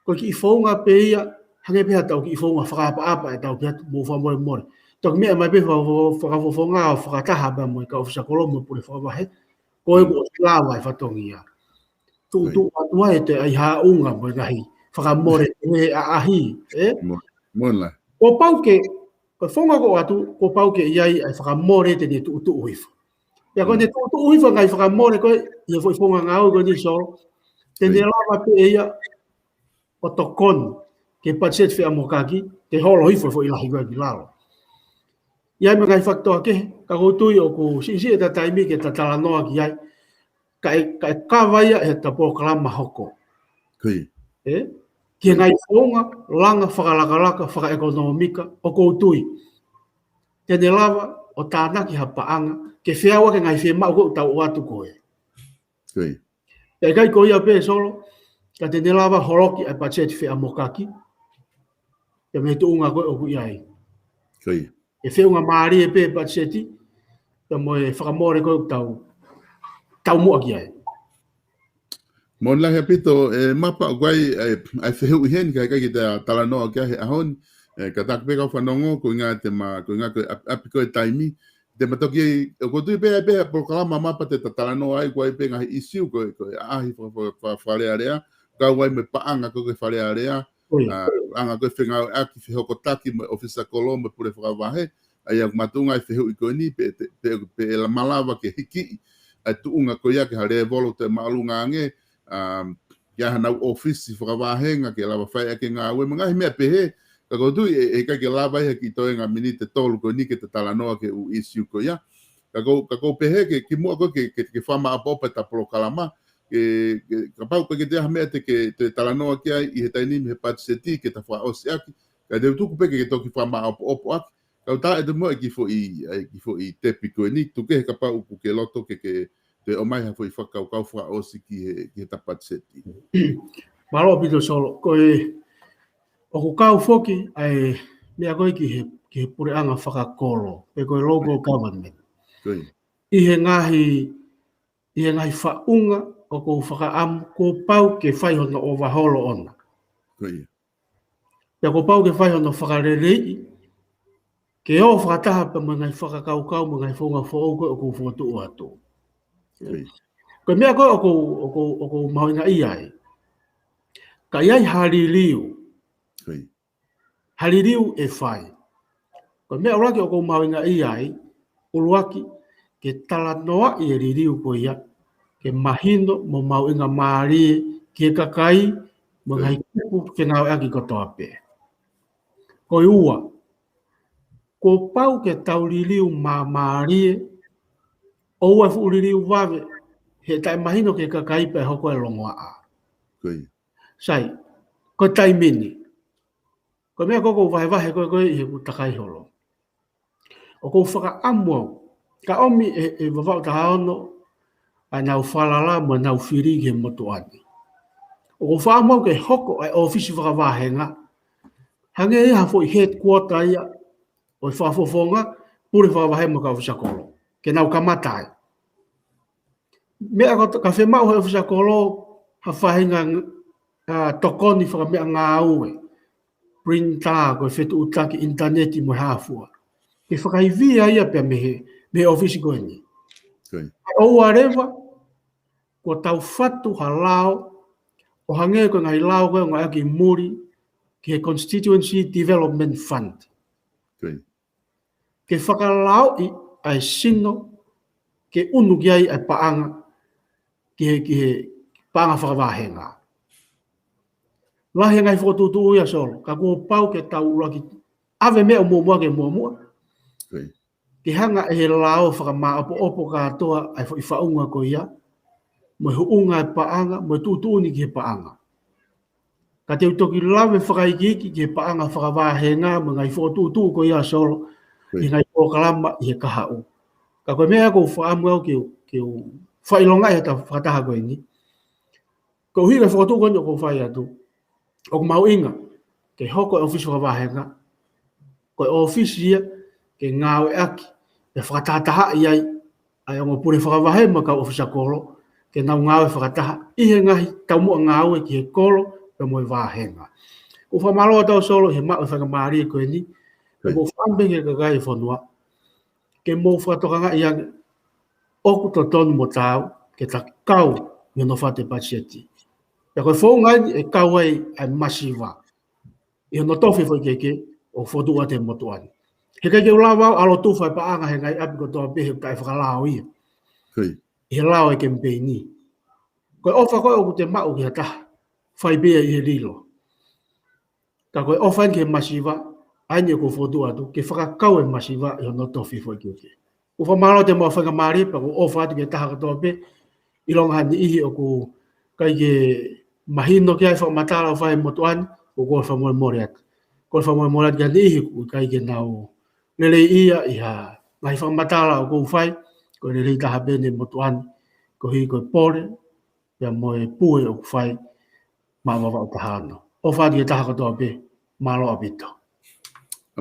Ko e kiʻi founga pē ia, hangē pē ha tau kiʻi founga fakaʻapaʻapa ʻe tau pē atu mo fakamolemole. Toki meʻa mai pē faka-, fakafofonga ʻo fakataha pea mo e kau ʻofisa kolo mo e pule fakavahe. Ko e kuo ʻosi lava e fatongia. Tuʻutuʻu atu ai ʻete ʻai haʻunga mo e ngaahi fakamole ʻe ʻaʻahi, ʻe? Mo-, moʻoni lahi. Kuo pau ke, ko e founga ʻoku ou ʻoatu, kuo pau ke ʻi ai ʻa e fakamole te ne tuʻutuʻu hifo. Pea ko ʻene tuʻutuʻu hifo ngaahi fakamole ko ē, ʻi he foʻi founga ngāue ko eni Solo. Te ne lava pē ʻe ia ʻo tokoni ki he patiseti feʻamokaki, ke holo hifo e foʻi lahi ko ē ki lalo. ʻI ai mo e ngaahi fakitō kehe, ka ʻoku ou tui ʻoku siʻisiʻi ʻeta taimi ke ta talanoa ki ai, ka ʻe, ka ʻe kava ia ʻe heʻeta polokalama hoko. Ko ia. ʻE? Ki he ngaahi founga, langa, fakalakalaka, fakaʻekonōmika, ʻoku ou tui. Te ne lava ʻo tānaki ha paʻanga, ke feau ʻaki e ngaahi fiemaʻu ʻoku tau ʻoatu ko ē. Ko ia. Pea ʻikai ko ia pē Solo, ka te ne lava holoki ʻa e patiseti feʻamokaki. Pea mei he tuʻunga ko ē ʻoku ʻi ai. Ko ia. ʻE feʻunga mālie pē patiseti, pea mo e fakamole ko ē ʻoku tau, tau muʻa ki ai. Moʻoni lahi ʻaupito, ʻe Mapa ʻoku ʻi ai, ʻa e, ʻa e fehuʻi heni, ka ʻikai ke ta talanoa ki ai he ʻaho ni, ʻe, kātaki pē kau fanongo, ko e ʻuhinga te ma, ko e ʻuhinga ko e ʻap-, ʻapi ko e taimi, te ma toki, ʻoku ou tui pē ʻi ai pē ha polokalama Mapa te ta talanoa ai, ʻoku ʻi ai pē ngaahi ʻīsiu ko ē, ko e ʻaʻahi fa-, fa-, fa-, Fale Alea, kau ai mo e paʻanga ko ē ki he Fale Alea, Ko ia. ʻA, ʻuhinga ko e fengāueʻaki fehokotaki mo e ʻofisa kolo mo e pule fakavahe, ʻa ia ʻoku makatuʻunga ʻa e fehuʻi ko eni, pe, pe, pe, pe ʻe malava ke hikiʻi ʻa e tuʻunga ko ia ki ha lēvolo toe māʻolunga ange, ʻa, ki ai hanau ʻōfisi fakavahenga ke lava fai ʻaki e ngāue mo e ngaahi meʻa pehē, ka ʻoku ou tui ʻe, ʻe ʻikai ke lava ia he kiʻi toenga miniti ʻe tolu ko eni ke ta talanoa ki he ʻū ʻīsiu ko ia. Ka ʻoku ou, ka ʻoku ou pehē ke, kimuʻa ko ē ke, ke, ke fakamaʻopoʻopo ʻeta polokalama, ke, ke, kapau ʻoku ʻikai ke toe ʻi ai ha meʻa te ke, te talanoa ki ai ʻi he taimi ni mei he patiseti ke ta fakaʻosi ʻaki, ka te u tuku pē ke, ke toki fakamaʻopoʻopo ʻaki, kau tā ʻe te mo e kiʻi foʻi, ʻa e kiʻi foʻi tepi ko eni, tuku kehe kapau ʻoku ke loto ke, ke toe ʻomai ha foʻi fakakaukau fakaʻosi ki he, ki heʻeta patiseti. Mālō ʻaupito Solo, ko e, ʻoku kau foki ʻa e meʻa ko ē ki he, ki he puleʻanga fakakolo, pe ko e local government. Ko ia. ʻI he ngaahi, ʻi he ngaahi faʻunga ʻoku ou fakaʻamu, kuo pau ke fai hono ʻovaholo ʻona. Ko ia. Pea kuo pau ke fai hono fakaleleiʻi, ke ō fakataha pea mo e ngaahi fakakaukau mo e ngaahi founga foʻou ko ē ʻoku ou fokotuʻu atu. Ko ia. Ko e meʻa ko ē ʻoku ou, ʻoku ou, ʻoku ou mahuʻingaʻia ai. Ka ʻi ai ha liliu. Ko ia. Ha liliu ʻe fai. Ko e meʻa ʻuluaki ʻoku ou mahuʻingaʻia ai, ʻuluaki, ke talanoaʻi e liliu ko ia, ke mahino mo mahuʻingamālie ki he kakai, mo e ngaahi kupu fengāueʻaki kotoa pē. Ko e ua, kuo pau ke tau liliu māmālie, ʻoua ʻe fuʻu liliu vave, he taʻemahino ki he kakai pea hoko e longoaʻa. Ko ia. Sai, ko e taimi ni. Ko e meʻa ko ē ʻoku ou vahevahe ko ē ko ē ʻi heʻeku takai holo. ʻOku ou fakaʻamu au, ka ʻomi ʻe, ʻe Vavaʻu taha ono, ʻa ʻenau falala mo ʻenau fili ki he motuʻa ni. ʻOku ou fakaʻamu au ke hoko ʻa e ʻōfisi fakavahenga, hangē ia ha foʻi headquarter ia, ʻo e fakafofonga, pule fakavahe mo e kau ʻofisa kolo. Ke nau kamata ai. Meʻa ko ē ka fiemaʻu he ʻofisa kolo, ha faʻahinga, ʻa, tokoni fakameʻangāue, printer, ko e fetuʻutaki ʻinitaneti mo e hā fua. Ke fakaivia ia pea mei he, mei he ʻōfisi ko eni. Ko ia. ʻOua leva, kuo tau fatu ha lao, ʻo hangē ko e ngaahi lao ko ē ʻoku ngāueʻaki muli, ki he Constituency Development Fund. Ko ia. Ke fakalaoʻi ʻa e sino, ke ʻunu ki ai ʻa e paʻanga, ki he, ki he paʻanga fakavahenga. Lahi e ngaahi fokotuʻutuʻu ia Solo, ka kuo pau ke tau ʻuluaki ʻave meʻa ʻo muʻomuʻa ki muʻomuʻa. Ko ia. Ke hanga ʻe he lao ʻo fakamaʻopoʻopo kātoa ʻa e foʻi faʻunga ko ia, mo e huʻunga e paʻanga, mo e tuʻutuʻuni ki he paʻanga. Ka te u toki lave fakaikiiki ki he paʻanga fakavāhenga mo e ngaahi fokotuʻutuʻu ko ia Solo, ʻi he ngaahi polokalama ʻi he kahaʻu. Ka ko e meʻa ʻoku ou fakaʻamu au ke, ke u fakaʻilongaʻi ʻa e fakataha ko eni. Ko e ʻuhinga e fokotuʻu ko eni ʻoku ou fai atu, ʻoku mahuʻinga ke hoko e ʻōfisi fakavāhenga ko e ʻōfisi ia ke ngāueʻaki, ʻe fakatahatahaʻi ai ʻa e ongo pule fakavahe mo e kau ʻōfisa kolo, ke nau ngāue fakataha ʻi he ngaahi taumuʻa ngāue ki he kolo pea mo e vāhenga. ʻOku ou fakamālō atu Solo ʻi he maʻu e faingamālie ko eni, ʻoku ou fakaʻamu pē ki he kakai e fonua ke mou fakatokangaʻi ange ʻoku totonu mo taau ke ta kau ʻi hono fatu e patiseti. Pea ko e founga eni ʻe kau ai ʻa e masiva ʻi hono tofi e foʻi keke ʻo fokotuʻu atu he motuʻa ni. Heʻikai ke u lava au ʻo ʻalu ʻo tufa e paʻanga he ngaahi ʻapi kotoa pē he ʻoku taʻefakalao ia ʻi he lao e kemipeini. Ko e ʻofa ko ē ʻoku te maʻu ki ha taha, fai pē ia ʻi he lilo. Ka ko e ʻofa eni ki he masiva, ʻa eni ʻoku ou fokotuʻu atu ke fakakau e masiva ʻi hono tofi e foʻi keke. ʻOku ou fakamālō atu e maʻu faingamālie pea ʻoku ou ʻofa atu ki he taha kotoa pē, ʻilonga ha niʻihi ʻoku ʻikai ke mahino ki ai e fakamatala ʻoku fai he motuʻa ni, ʻoku ou fakamolemole atu. ʻOku ou fakamolemole atu ki ha niʻihi ʻoku ʻikai ke nau lelei ia ʻi ha ngaahi fakamatala ʻoku ou fai, ko e lelei taha pē eni e motuʻa ni, koeʻuhi ko e pole pea mo e pue ʻoku fai maʻa Vavaʻu taha ono. ʻOfa atu ki he taha kotoa pē, mālō ʻaupito.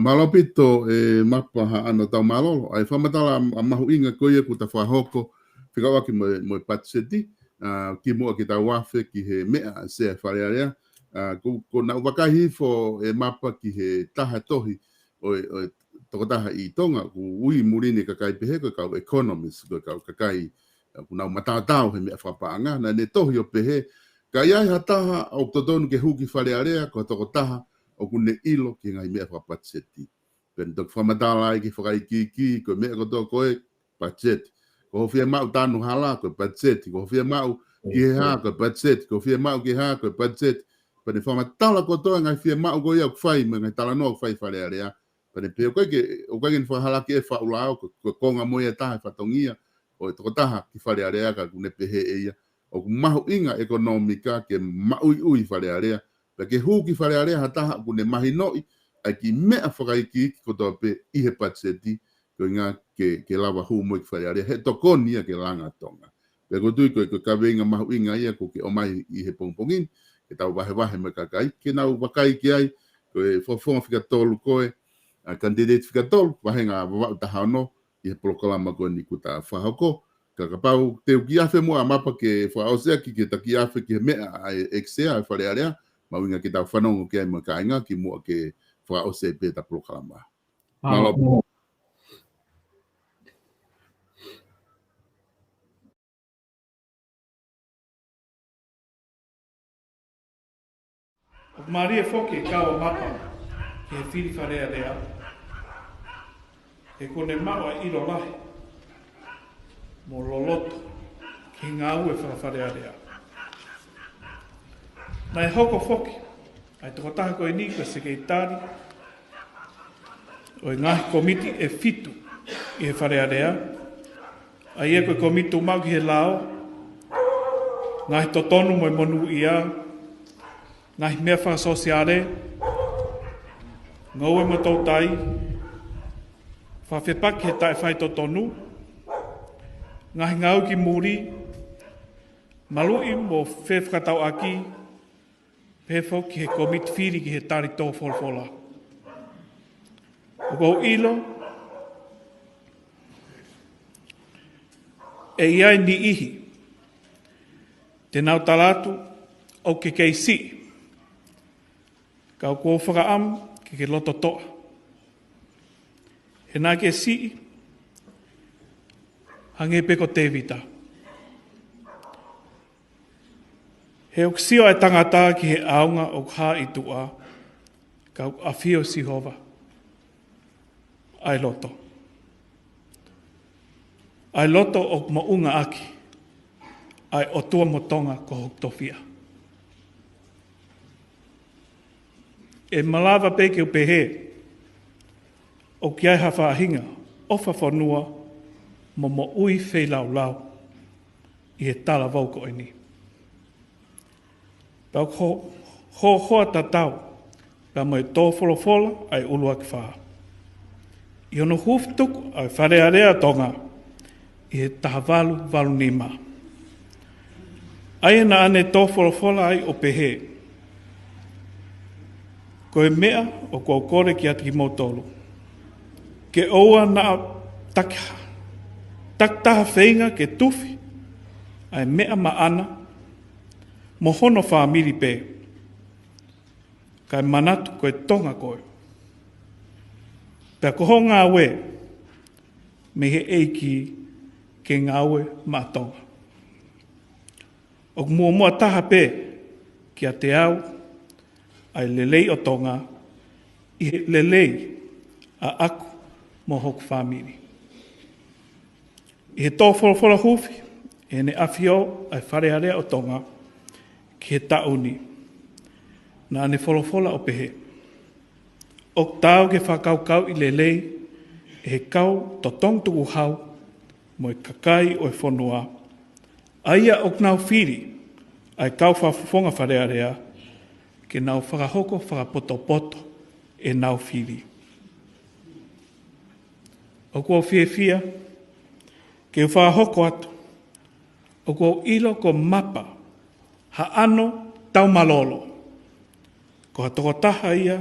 Mālō ʻaupito e Mapa Haʻano Taumālolo. ʻA e fakamatala ʻa, ʻa mahuʻinga ko ia kuo ta fakahoko, fekauʻaki mo e, mo e patiseti, ʻa, kimuʻa ke tau afe ki he meʻa ʻa e Sea Fale Alea. ʻA, ko, ko ʻeku vakai hifo e Mapa ki he taha tohi ʻo e, ʻo e tokotaha ʻi Tonga, ʻoku ui muli ni e kakai pehē ko e kau economist, ko e kau kakai ʻoku nau mataotao he meʻa fakapaʻanga, naʻa ne tohi ʻo pehē, ka ʻi ai ha taha ʻoku totonu ke hū ki Fale Alea, ko e tokotaha ʻoku ne ʻilo ki he ngaahi meʻa fakapatiseti. Pea ne toki fakamatala ai ki he fakaikiiki, ko e meʻa kotoa ko e patiseti. Ko hoʻo fiemaʻu tanu hala, ko e patiseti. Ko hoʻo fiemaʻu ki he hā, ko e patiseti. Ko hoʻo fiemaʻu ki he hā, ko e patiseti. Pea ne fakamatala kotoa e ngaahi fiemaʻu ko ia ʻoku fai, mo e ngaahi talanoa ʻoku fai ʻi Fale Alea. Pea ne pehē ʻoku ʻikai ke, ʻoku ʻikai ke ne fakahalaki e faʻu lao, ko, ko e konga mo ia e taha e fatongia ʻo e tokotaha ki Fale Alea ka ʻoku ne pehē ʻe ia ʻoku mahuʻinga ʻekonōmika ke maʻuiʻui Fale Alea. Pea ke hū ki Fale Alea ha taha ʻoku ne mahinoʻi ʻa e kiʻi meʻa fakaikiiki kotoa pē ʻi he patiseti, koeʻuhinga ke, ke lava hū mo ia ki Fale Alea, he tokoni ia ki he langa Tonga. Pea ʻoku ou tui ko e, ko e kaveinga mahuʻinga ia ʻoku ke ʻomai ʻi he pongipongi ni, ke tau vahevahe mo e kakai, ke nau vakai ki ai, ko e fofonga fika tolu ko ē, ʻa e candidate fika tolu, vāhenga Vavaʻu taha ono, ʻi he polokalama ko eni kuo ta fakahoko. Ka kapau te u kiʻi afe muʻa Mapa ke fakaʻosi ʻaki ke ta kiʻi afe ki he meʻa ʻa e ʻEiki Sea ʻa e Fale Alea, mahuʻinga ke tau fanongo ki ai mo e kāinga kimuʻa ke fakaʻosi pē ʻeta polokalama. Mālō. Mālō. ʻOku mālie foki e kau ʻa Mapa ki he fili Fale Alea, he kuo ne maʻu ʻa e ʻilo lahi mo loloto ki he ngāue faka-Fale Alea. Naʻe hoko foki ʻa e tokotaha ko eni ko e sekelitali ʻo e ngaahi kōmiti ʻe fitu ʻi he Fale Alea, ʻa ia ko e kōmiti tuʻumaʻu ki he lao, ngaahi totonu mo e monūʻia, ngaahi meʻa fakasōsiale, ngoue mo toutai, fakafepaki he taʻefaitotonu, ngaahi ngāue ki muli, maluʻi mo fefakatauʻaki, pehē foki ki he kōmiti fili ki he tali tō folofola. ʻOku ou ʻilo ʻe ʻi ai e niʻihi te nau tala atu ʻoku ke kei siʻi, ka ʻoku ou fakaʻamu ke ke loto toʻa. He naʻa ke siʻi hangē pē ko Tēvita. He ʻoku sio ʻa e tangata ki he ʻaonga ʻoku hā ʻi tuʻa, ka ʻoku ʻafio ʻa Sihova ʻa e loto. ʻA e loto ʻoku moʻunga ʻaki ʻa e ʻOtua mo Tonga ko hoku tofiʻa. ʻE malava pē ke u pehē ʻoku ʻi ai ha faʻahinga ʻofa fonua mo moʻui feilaulau ʻi he talavou ko eni. Pea ʻoku ho-, Hohoa tatau pea mo e tō folofola ʻa e ʻuluaki fā ʻi hono hufi tuku ʻa e Fale Alea ʻo Tonga ʻi he taha valu valu nima. ʻA ia naʻa ne tō folofola ai ʻo pehē, ko e meʻa ʻoku ou kole kiate kimoutolu, ke ʻoua naʻa taki, takitaha feinga ke tufi ʻa e meʻa maʻana mo hono fāmili pē, kae manatu ko e Tonga koe, pea ko ho ngāue mei he ʻEiki ke ngāue maʻa Tonga. ʻOku muʻomuʻa taha pē kiate au ʻa e lelei ʻo Tonga ʻi he lelei ʻaʻaku mo hoku fāmili. ʻI he tō folofola hufi ʻe heʻene ʻAfio ʻa e Fale Alea ʻo Tonga ki he taʻu ni, naʻa ne folofola ʻo pehē, ʻoku taau ke fakakaukauʻi lelei ʻe he kau totongi tukuhau mo e kakai ʻo e fonua, ʻa ia ʻoku nau fili ʻa e kau fakafofonga Fale Alea, ke nau fakahoko fakapotopoto ʻenau fili. ʻOku ou fiefia ke u fakahoko atu ʻoku ou ʻilo ko Mapa Haʻano Taumalolo, ko ha tokotaha ia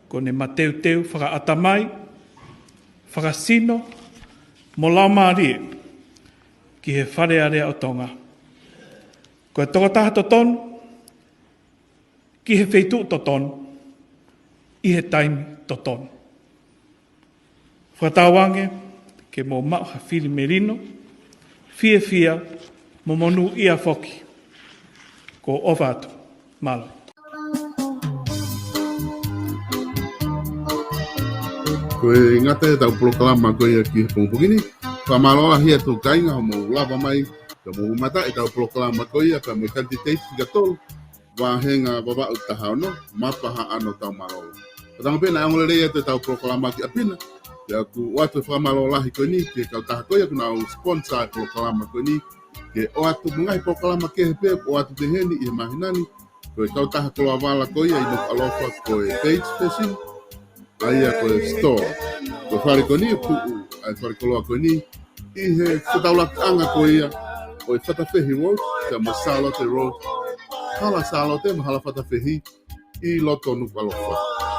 kuo ne mateuteu fakaʻatamai, fakasino mo laumālie ki he Fale Alea ʻo Tonga. Ko e tokotaha totonu ki he feituʻu totonu ʻi he taimi totonu. Fakatauange ke mou maʻu ha fili melino, fiefia mo monūʻia foki. Ko ʻofa atu. Mālō. Ko e ngata ʻetau polokalama ko ia ki he pongipongi ni. Fakamālō lahi atu kāinga hoʻomou lava mai, ka mou mamata ʻetau polokalama ko ia ka mo e kanititeiti fika tolu, Vāhenga Vavaʻu taha ono, Mapa Haʻano Taumalolo. Ka tanga pē naʻe ongo lelei atu ʻetau polokalama ki ʻapi na. Pea ʻoku ʻoatu e fakamālō lahi ko eni ki he kautaha ko ia ʻoku nau sponsor e polokalama ko eni, ke ʻoatu mo e ngaahi polokalama kehe pē ʻoku ʻoatu pē heni ʻi he māhina ni, ko e kautaha koloa vala ko ia ʻi Nukuʻalofa ko e Page Fashion, ʻa ia ko e store. Ko e fale ko eni ʻoku tuʻu ai e fale koloa ko eni ʻi he fetaulakaʻanga ko ia ʻo e Fatafehi Road, pea mo Sālote Road, Hala Sālote mo Hala Fatafehi ʻi loto Nukuʻalofa.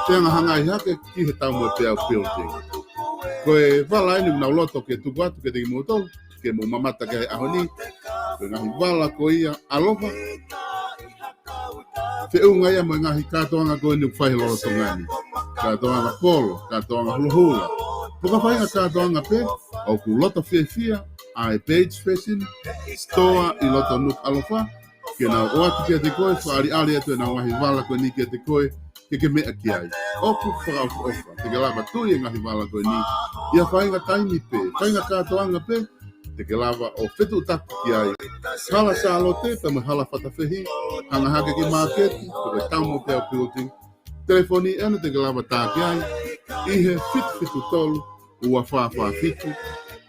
Fehangahangai hake ki he Taumoepeau Building. Ko e vala eni ʻoku nau loto ke tuku atu kiate kimoutolu ke mou mamata ki ai he ʻaho ni. Ko e ngaahi vala ko ia ʻaloha, feʻunga ia mo e ngaahi kātoanga ko eni ʻoku fai he lolotonga ni. Kātoanga polo, kātoanga hulohula, mo e ngaahi faʻahinga kātoanga pē. ʻOku loto fiefia ʻa e Page Fashion Store ʻi loto Nukuʻalofa, ke nau ʻoatu kiate koe, fakaʻaliʻali atu ʻenau ngaahi vala ko eni kiate koe, ke ke meʻa ki ai. ʻOku fakaʻofoʻofa, te ke lava tui e ngaahi vala ko eni ʻi ha faʻahinga taimi pē, faʻahinga kātoanga pē, te ke lava ʻo fetuʻutaki ki ai. Hala Sālote pea mo Hala Fatafehi, hanga hake ki māketi, ko e Taumoepeau Building. Telefoni ena te ke lava tā ki ai ʻi he fitu fitu tolu, ua fā fā fitu,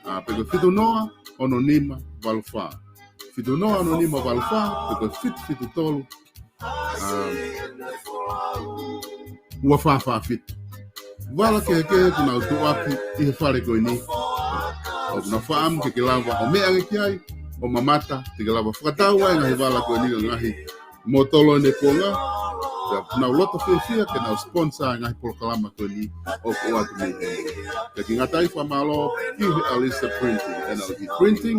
ʻa, pe ko e fitu noa, ono nima, valu fā. Fitu noa, ono nima, valu fā, pe ko e fitu fitu tolu, ʻa, ua fā fā fitu. Vala kehekehe ʻoku nau tuʻuaki ʻi he fale ko eni. ʻOku nau fakaʻamu ke ke lava ʻo meʻa ange ki ai, ʻo mamata, te ke lava fakatau ai e ngaahi vala ko eni, ngaahi motolo ʻene kuonga. Pea ʻoku nau loto fiefia ke nau sponsor e ngaahi polokalama ko eni ʻoku ʻoatu mei heni. Pea ʻikai ngata ai, fakamālō ki he Alisa Printing, N L E Printing,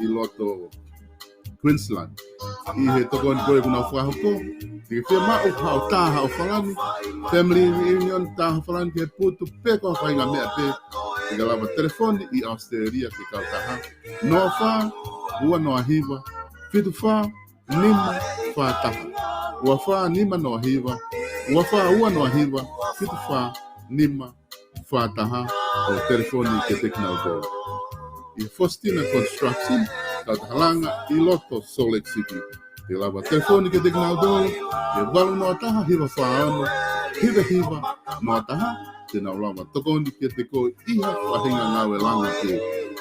ʻi loto Queensland. ʻI he tokoni ko ia ʻoku nau fakahoko, te ke fiemaʻu haʻo tā haʻo falani, family reunion, tā haʻo falani ki he putu, pe ko ha faʻahinga meʻa pē, te ke lava telefoni ʻi Australia ki he kautaha noa fā, ua noa hiva, fitu fā, nima fā taha. Ua fā, nima noa hiva, ua fā, ua noa hiva, fitu fā, nima fā taha, ʻo telefoni ki he Technal Gold. ʻI he Faustina Construction, kautaha langa ʻi loto Salt Lake City. Te ke lava telefoni ki he Technal Gold, ʻi he valu noa taha, hiva fā ono, hiva hiva noa taha, te nau lava tokoni kiate koe ʻi ha faʻahinga ngāue langa pē.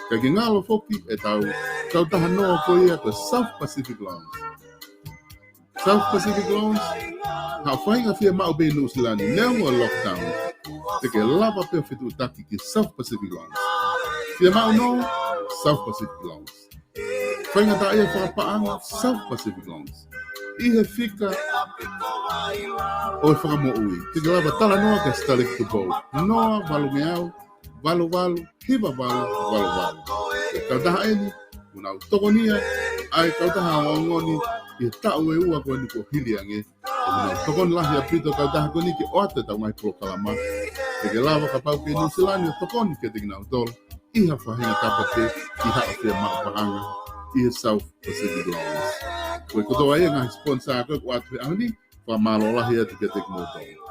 Kae ʻikai ke ngalo foki ʻetau kautaha noa ko ia ko e South Pacific Lounge. South Pacific Loans, haʻo faʻahinga fiemaʻu pē ʻi Nuʻu Sila ni, neongo e lockdown, te ke lava pē ʻo fetuʻutaki ki he South Pacific Loans. Fiemaʻu noa, South Pacific Loans. Faingataʻaʻia fakapaʻanga, South Pacific Loans. ʻI he fika ʻo e fakamoʻui, te ke lava talanoa kia Sitaleki Tupou, noa valungeau, valu valu, hiva valu, valu valu. Ko e kautaha ʻeni, ʻoku nau tokonia ʻa e kautaha ongoongo ni ʻi he taʻu ʻe ua ko eni kuo hili ange. ʻOku nau tokoni lahi ʻaupito e kautaha ko eni ke ʻoatu ʻetau ngaahi polokalama. Te ke lava kapau ʻoku ke ʻi Nuʻu Sila ni ʻo tokoni kiate kinautolu ʻi ha faʻahinga tāpate ʻi haʻo fiemaʻu paʻanga ʻi he South Pacific Loans. Ko e kotoa ia e ngaahi sponsor ko ē kuo ʻoatu he ʻaho ni, fakamālō lahi atu kiate kimoutolu.